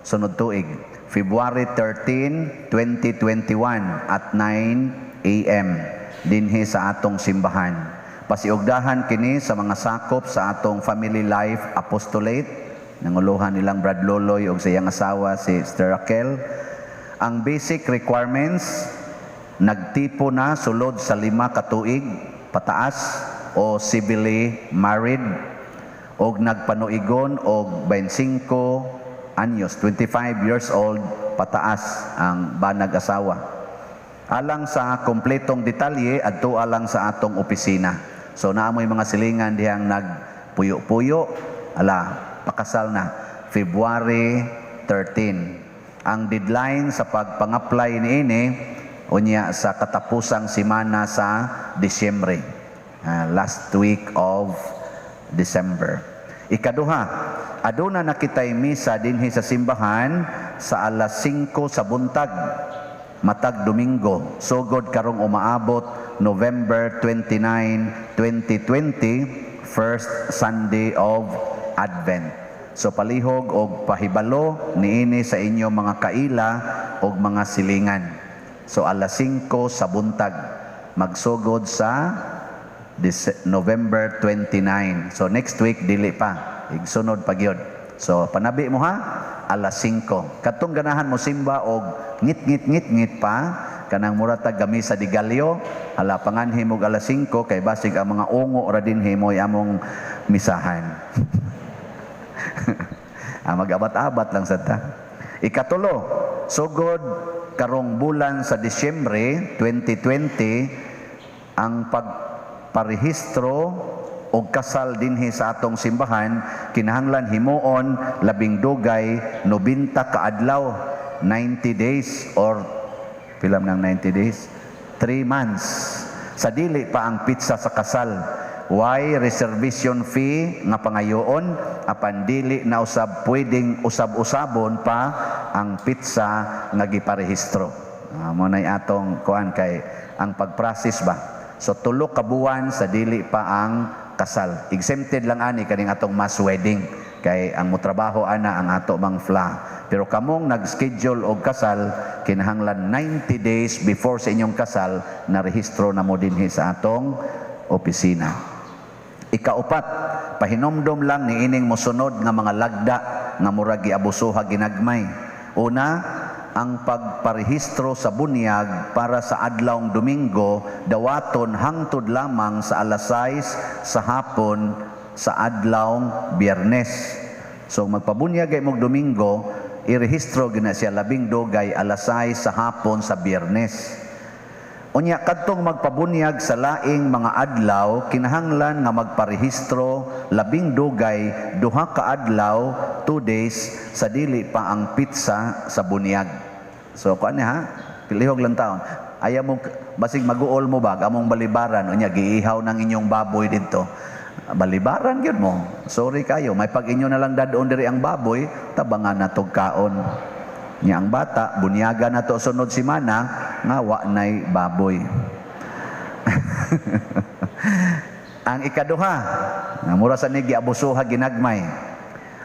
sunod tuig, February 13, 2021 at 9 a.m. dinhi sa atong simbahan. Pasiugdahan kini sa mga sakop sa atong Family Life Apostolate, nanguluhan nilang Brad Loloy ug sa iyang asawa si Sister Raquel. Ang basic requirements, nagtipo na sulod sa 5 ka tuig pataas o civilly married og nagpanuigon og 25 anyos, 25 years old pataas ang banag asawa. Alang sa kompletong detalye, adto alang sa atong opisina. So naamoy mga silingan dihang nagpuyo-puyo, ala, pakasal na, February 13. Ang deadline sa pagpang-apply niini unya sa katapusang semana sa Disyembre, last week of December. Ikaduha, aduna na kitay misa dinhi sa simbahan sa alas 5 sa buntag matag Domingo, sugod karong umaabot November 29, 2020, first Sunday of Advent. So palihog og pahibalo niini sa inyo mga kaila og mga silingan. So alas 5 sa buntag magsugod sa November 29. So next week dili pa, igsunod pa gyud. So panabi mo ha, alas 5. Katong ganahan mo simba og ngit ngit ngit ngit pa kanang murata gamisa di galyo, hala panganhi mo alas 5 kay basig ang mga ungo ra dinhi mo among misahan. Mag-abat-abat lang sad ta. Ikatulo, sugod karong bulan sa Disyembre 2020 ang pagparehistro og kasal dinhi sa atong simbahan kinahanglan himuon labing dugay 90 ka adlaw, 90 days or pila man ang 90 days? 3 months. Sa dili pa ang pitsa sa kasal. Why reservation fee nga pangayoon apan dili na usab pwedeng usab-usabon pa ang pitsa nga giparehistro. Mo nay atong kuan kay ang pag-process ba. So tulo ka buwan sa dili pa ang kasal. Exempted lang ani kaning atong mass wedding kay ang motrabaho ana ang ato mang fla. Pero kamong nag-schedule og kasal kinahanglan 90 days before sa inyong kasal na rehistro na mo dinhi sa atong opisina. Ikaupat, pahinomdom lang ni ining mosunod nga mga lagda nga murag giabusuha ginagmay. Una, ang pagparehistro sa bunyag para sa adlawng Domingo dawaton hangtod lamang sa alas 6 sa hapon sa adlawng Biyernes. So magpabunyag ay mog Domingo, irehistro gina siya labing dugay alas 6 sa hapon sa Biyernes. Unya kadtong magpabunyag sa laing mga adlaw, kinahanglan nga magparehistro labing dugay 2 ka adlaw, 2 days sa dili pa ang petsa sa bunyag. So kuan ni ha, pilihog lang taon. Ayaw mo basig maguol mo ba among balibaran, unya giihaw ng inyong baboy didto. Balibaran gyud mo. Sorry kayo, may pag inyo na lang dadon diri ang baboy, tabangan na tog kaon. Nya ang bata, bunyaga na to sunod simana, nga wa nay baboy. Ang ikaduha, nga mura sa ni giabusuha ginagmay.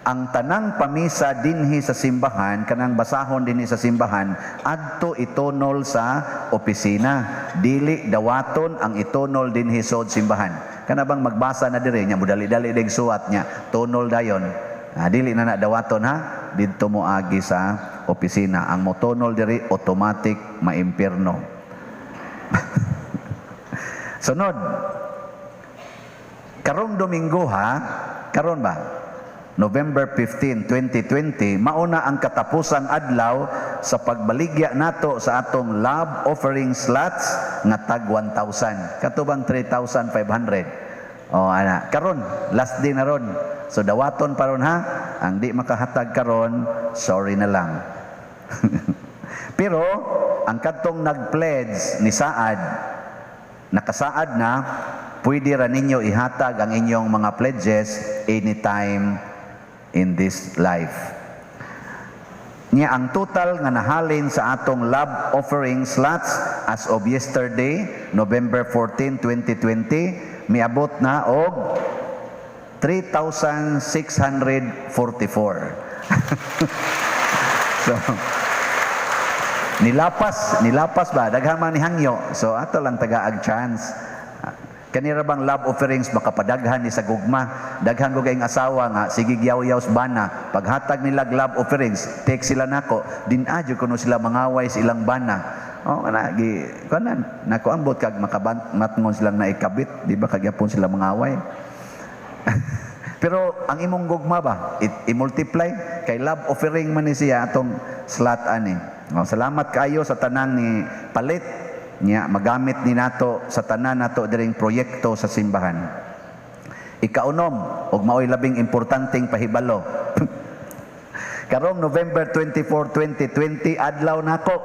Ang tanang pamisa dinhi sa simbahan, kanang basahon dinhi sa simbahan, adto itunol sa opisina. Dili dawaton ang itunol dinhi sa simbahan. Kana bang magbasa na dire nya, mudali-dali deg suwat nya, tunol dayon. Ah, dili na na dawaton ha, didto mo agi sa opisina. Ang motunol diri automatic maimpierno. Sunod. Karong Domingo ha, karon ba? November 15, 2020, mauna ang katapusang adlaw sa pagbaligya nato sa atong love offering slots nga tag 1,000. Katubang 3,500. Oh, ana. Karon, last day na ron. So dawaton pa ron ha. Ang di makahatag karon, sorry na lang. Pero ang kadtong nag-pledge ni saad, nakasaad na, pwede ra ninyo ihatag ang inyong mga pledges anytime in this life. Nya ang total nga nahalin sa atong love offering slots as of yesterday, November 14, 2020, miabot na og 3,644. So, nilapas, nilapas ba? Daghan man ni hangyo. So, ato lang tagaag chance. Kanira bang love offerings makapadaghan ni sa gugma. Daghan ko kayong asawa nga sige yaw-yaw sa bana. Paghatag nila love offerings, take sila nako. Din adyo kuno sila mangaway sa ilang bana. Oh, kana gi kanan nako ambot kag makamatngon silang naikabit, di ba kagyapon sila mangaway. Pero ang imong gugma ba, i-multiply kay love offering man ni siya atong slot ani. Oh, salamat kaayo sa tanang ni palit niya magamit ni nato sa tanan nato diring proyekto sa simbahan. Ikaunom ug maoy labing importanteng pahibalo. Karong November 24, 2020, adlaw nako.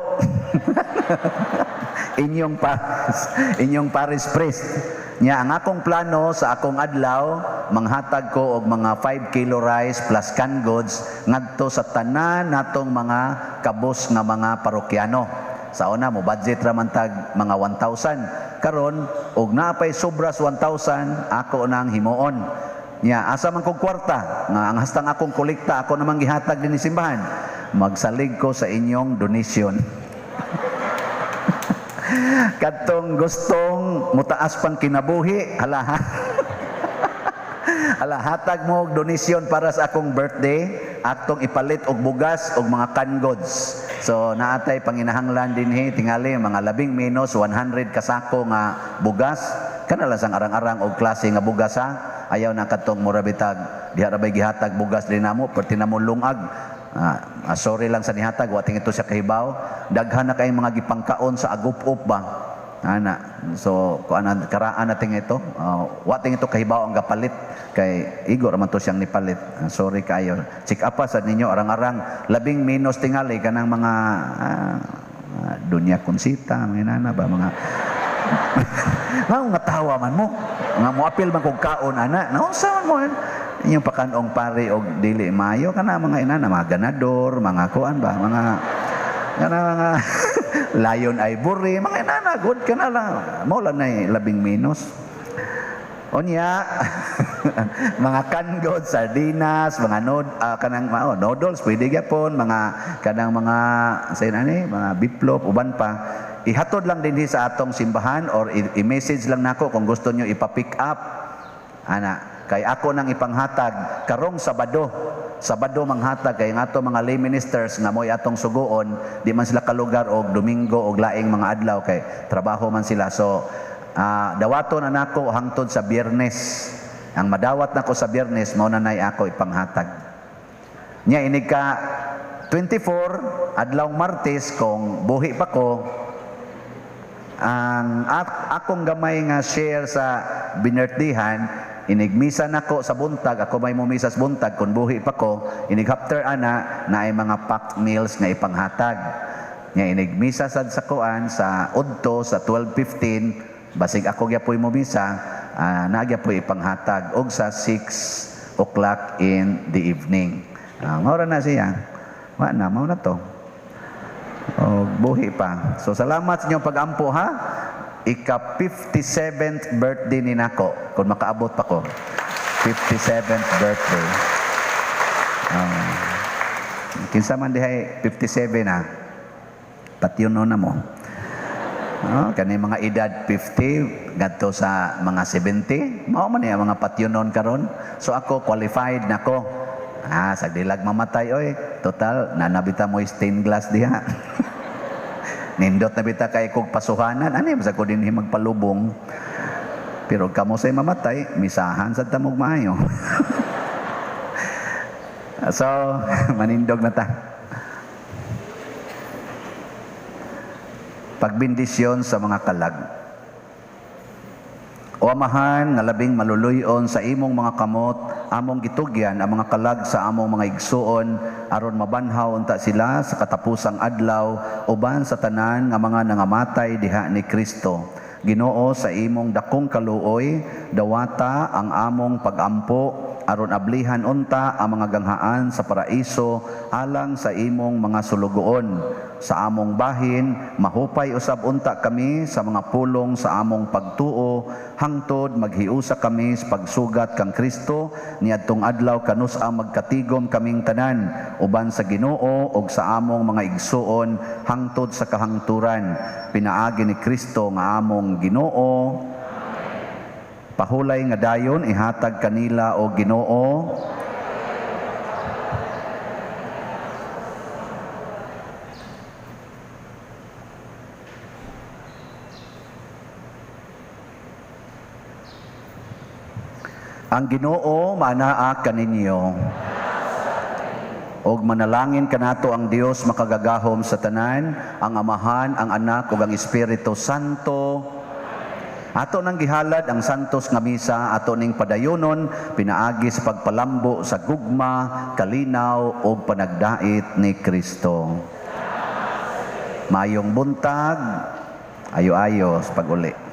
Inyong parish priest. Nya ang akong plano sa akong adlaw, manghatag ko og mga 5 kilo rice plus canned goods ngadto sa tanan natong mga kabus nga mga parokyano. Sa una mo budget ra man tag mga 1,000. Karon og naapay sobras 1,000 ako nang himuon. Nya asa man kog kwarta nga ang hastang akong kolekta ako namang gihatag dinhi simbahan. Magsalig ko sa inyong donation. Kadtong gustong mutaas pang kinabuhi, hala ha. Hala, hatag mo og donasyon para sa akong birthday, atong ipalit og bugas og mga canned goods. So naatay panginahanglan dinhi tingali mga labing menos 100 kasako nga bugas. Kana lang sang arang-arang og klase nga bugas ha. Ayaw na kadtong mura bitag diha ra bay gihatag bugas din namo perti namo lungag. Sorry lang sa nihatag, wa tingito siya kahibaw. Daghan na kay mga gipangkaon sa agup-up ba. Ana, so kuan karaan natin ito. Wa tingito kahibaw ang gapalit kay igo ra man to siyang nipalit. Sorry kayo. Check up pa sa ninyo arang-arang labing menos tingali kanang mga Dunya Consita, mga inana ba mga nga tawa man mo. Nga moapil man kog kaon ana. Naunsa man mo? Inyong pakanong pare og dili maayo kana mga inana, mga ganador, mga kuan ba, mga kana mga Lion Ivory, mga inana, good ka na lang. Mo lang na labing menos. Unya, mga canned goods, sardinas, mga kanang oh, noodles, pwede gyapon, mga kanang mga say ani, mga biplop, uban pa. Ihatod lang dinhi sa atong simbahan or i-message lang nako kung gusto nyo ipa-pick up. Ana, kay ako nang ipanghatag karong Sabado. Sabado manghatag kay ang ato mga lay ministers nga mo'y atong suguon, di man sila kalugar og Domingo og laing mga adlaw kay trabaho man sila. So dawaton na nako hangtod sa Biyernes. Ang madawat nako sa Biyernes mao na nay ako ipanghatag. Nya inig ka 24 adlawng Martes, kung buhi pa ko, ang akong gamay nga share sa binirthday-han, inig misa nako sa buntag, ako may mumisa sa buntag kung buhi pa ko, inig after ana naay mga packed meals nga ipanghatag. Nya inig misa sad sa kuan sa udto sa 12:15, basig ako gyapoy mumisa, naa gyapoy ipanghatag og sa 6 o'clock in the evening. Mao ra na siya. Wa na, mao na to. O, buhi pa. So salamat sa inyong pag-ampo ha. Ika 57th birthday ni nako kung makaabot pa ko. 57th birthday. Kinsa man dihay 57 ha. Patyon na mo. Oh, kani mga edad 50 ngadto sa mga 70, mao man niya mga patyonon karon. So ako qualified nako. Sagdilag mamatay oy. Total nanabita mo stained glass diha. Nindot na bita kay kog pasuhanan, ani basta ko dinhi magpalubong. Pero kamo say mamatay, misahan sad ta mog maayo. So, manindog na ta. Pagbindisyon sa mga kalag. O Amahan, nga labing maluluyon sa imong mga kamot, among gitugyan ang mga kalag sa among mga igsuon, aron mabanhaw unta sila sa katapusang adlaw, uban sa tanan nga mga nangamatay diha ni Kristo. Ginoo, sa imong dakong kaluoy, dawata ang among pagampo, aron ablihan unta ang mga ganghaan sa paraiso alang sa imong mga sulugoon. Sa among bahin, mahupay usab unta kami sa mga pulong sa among pagtuo, hangtod maghiusa kami sa pagsugat kang Kristo niadtong adlaw kanus-a magkatigom kaming tanan uban sa Ginoo ug sa among mga igsuon hangtod sa kahangturan, pinaagi ni Kristo nga among Ginoo. Pahulay nga dayon ihatag kanila o Ginoo. Ang Ginoo maanaa kaninyo. Og manalangin kanato ang Dios makagagahom sa tanan, ang Amahan, ang Anak ug ang Espiritu Santo. Ato nang gihalad ang santos nga misa, ato ning padayonon pinaagi sa pagpalambo sa gugma, kalinaw ug panagdait ni Kristo. Mayong buntag, ayo-ayo sa pag-uli.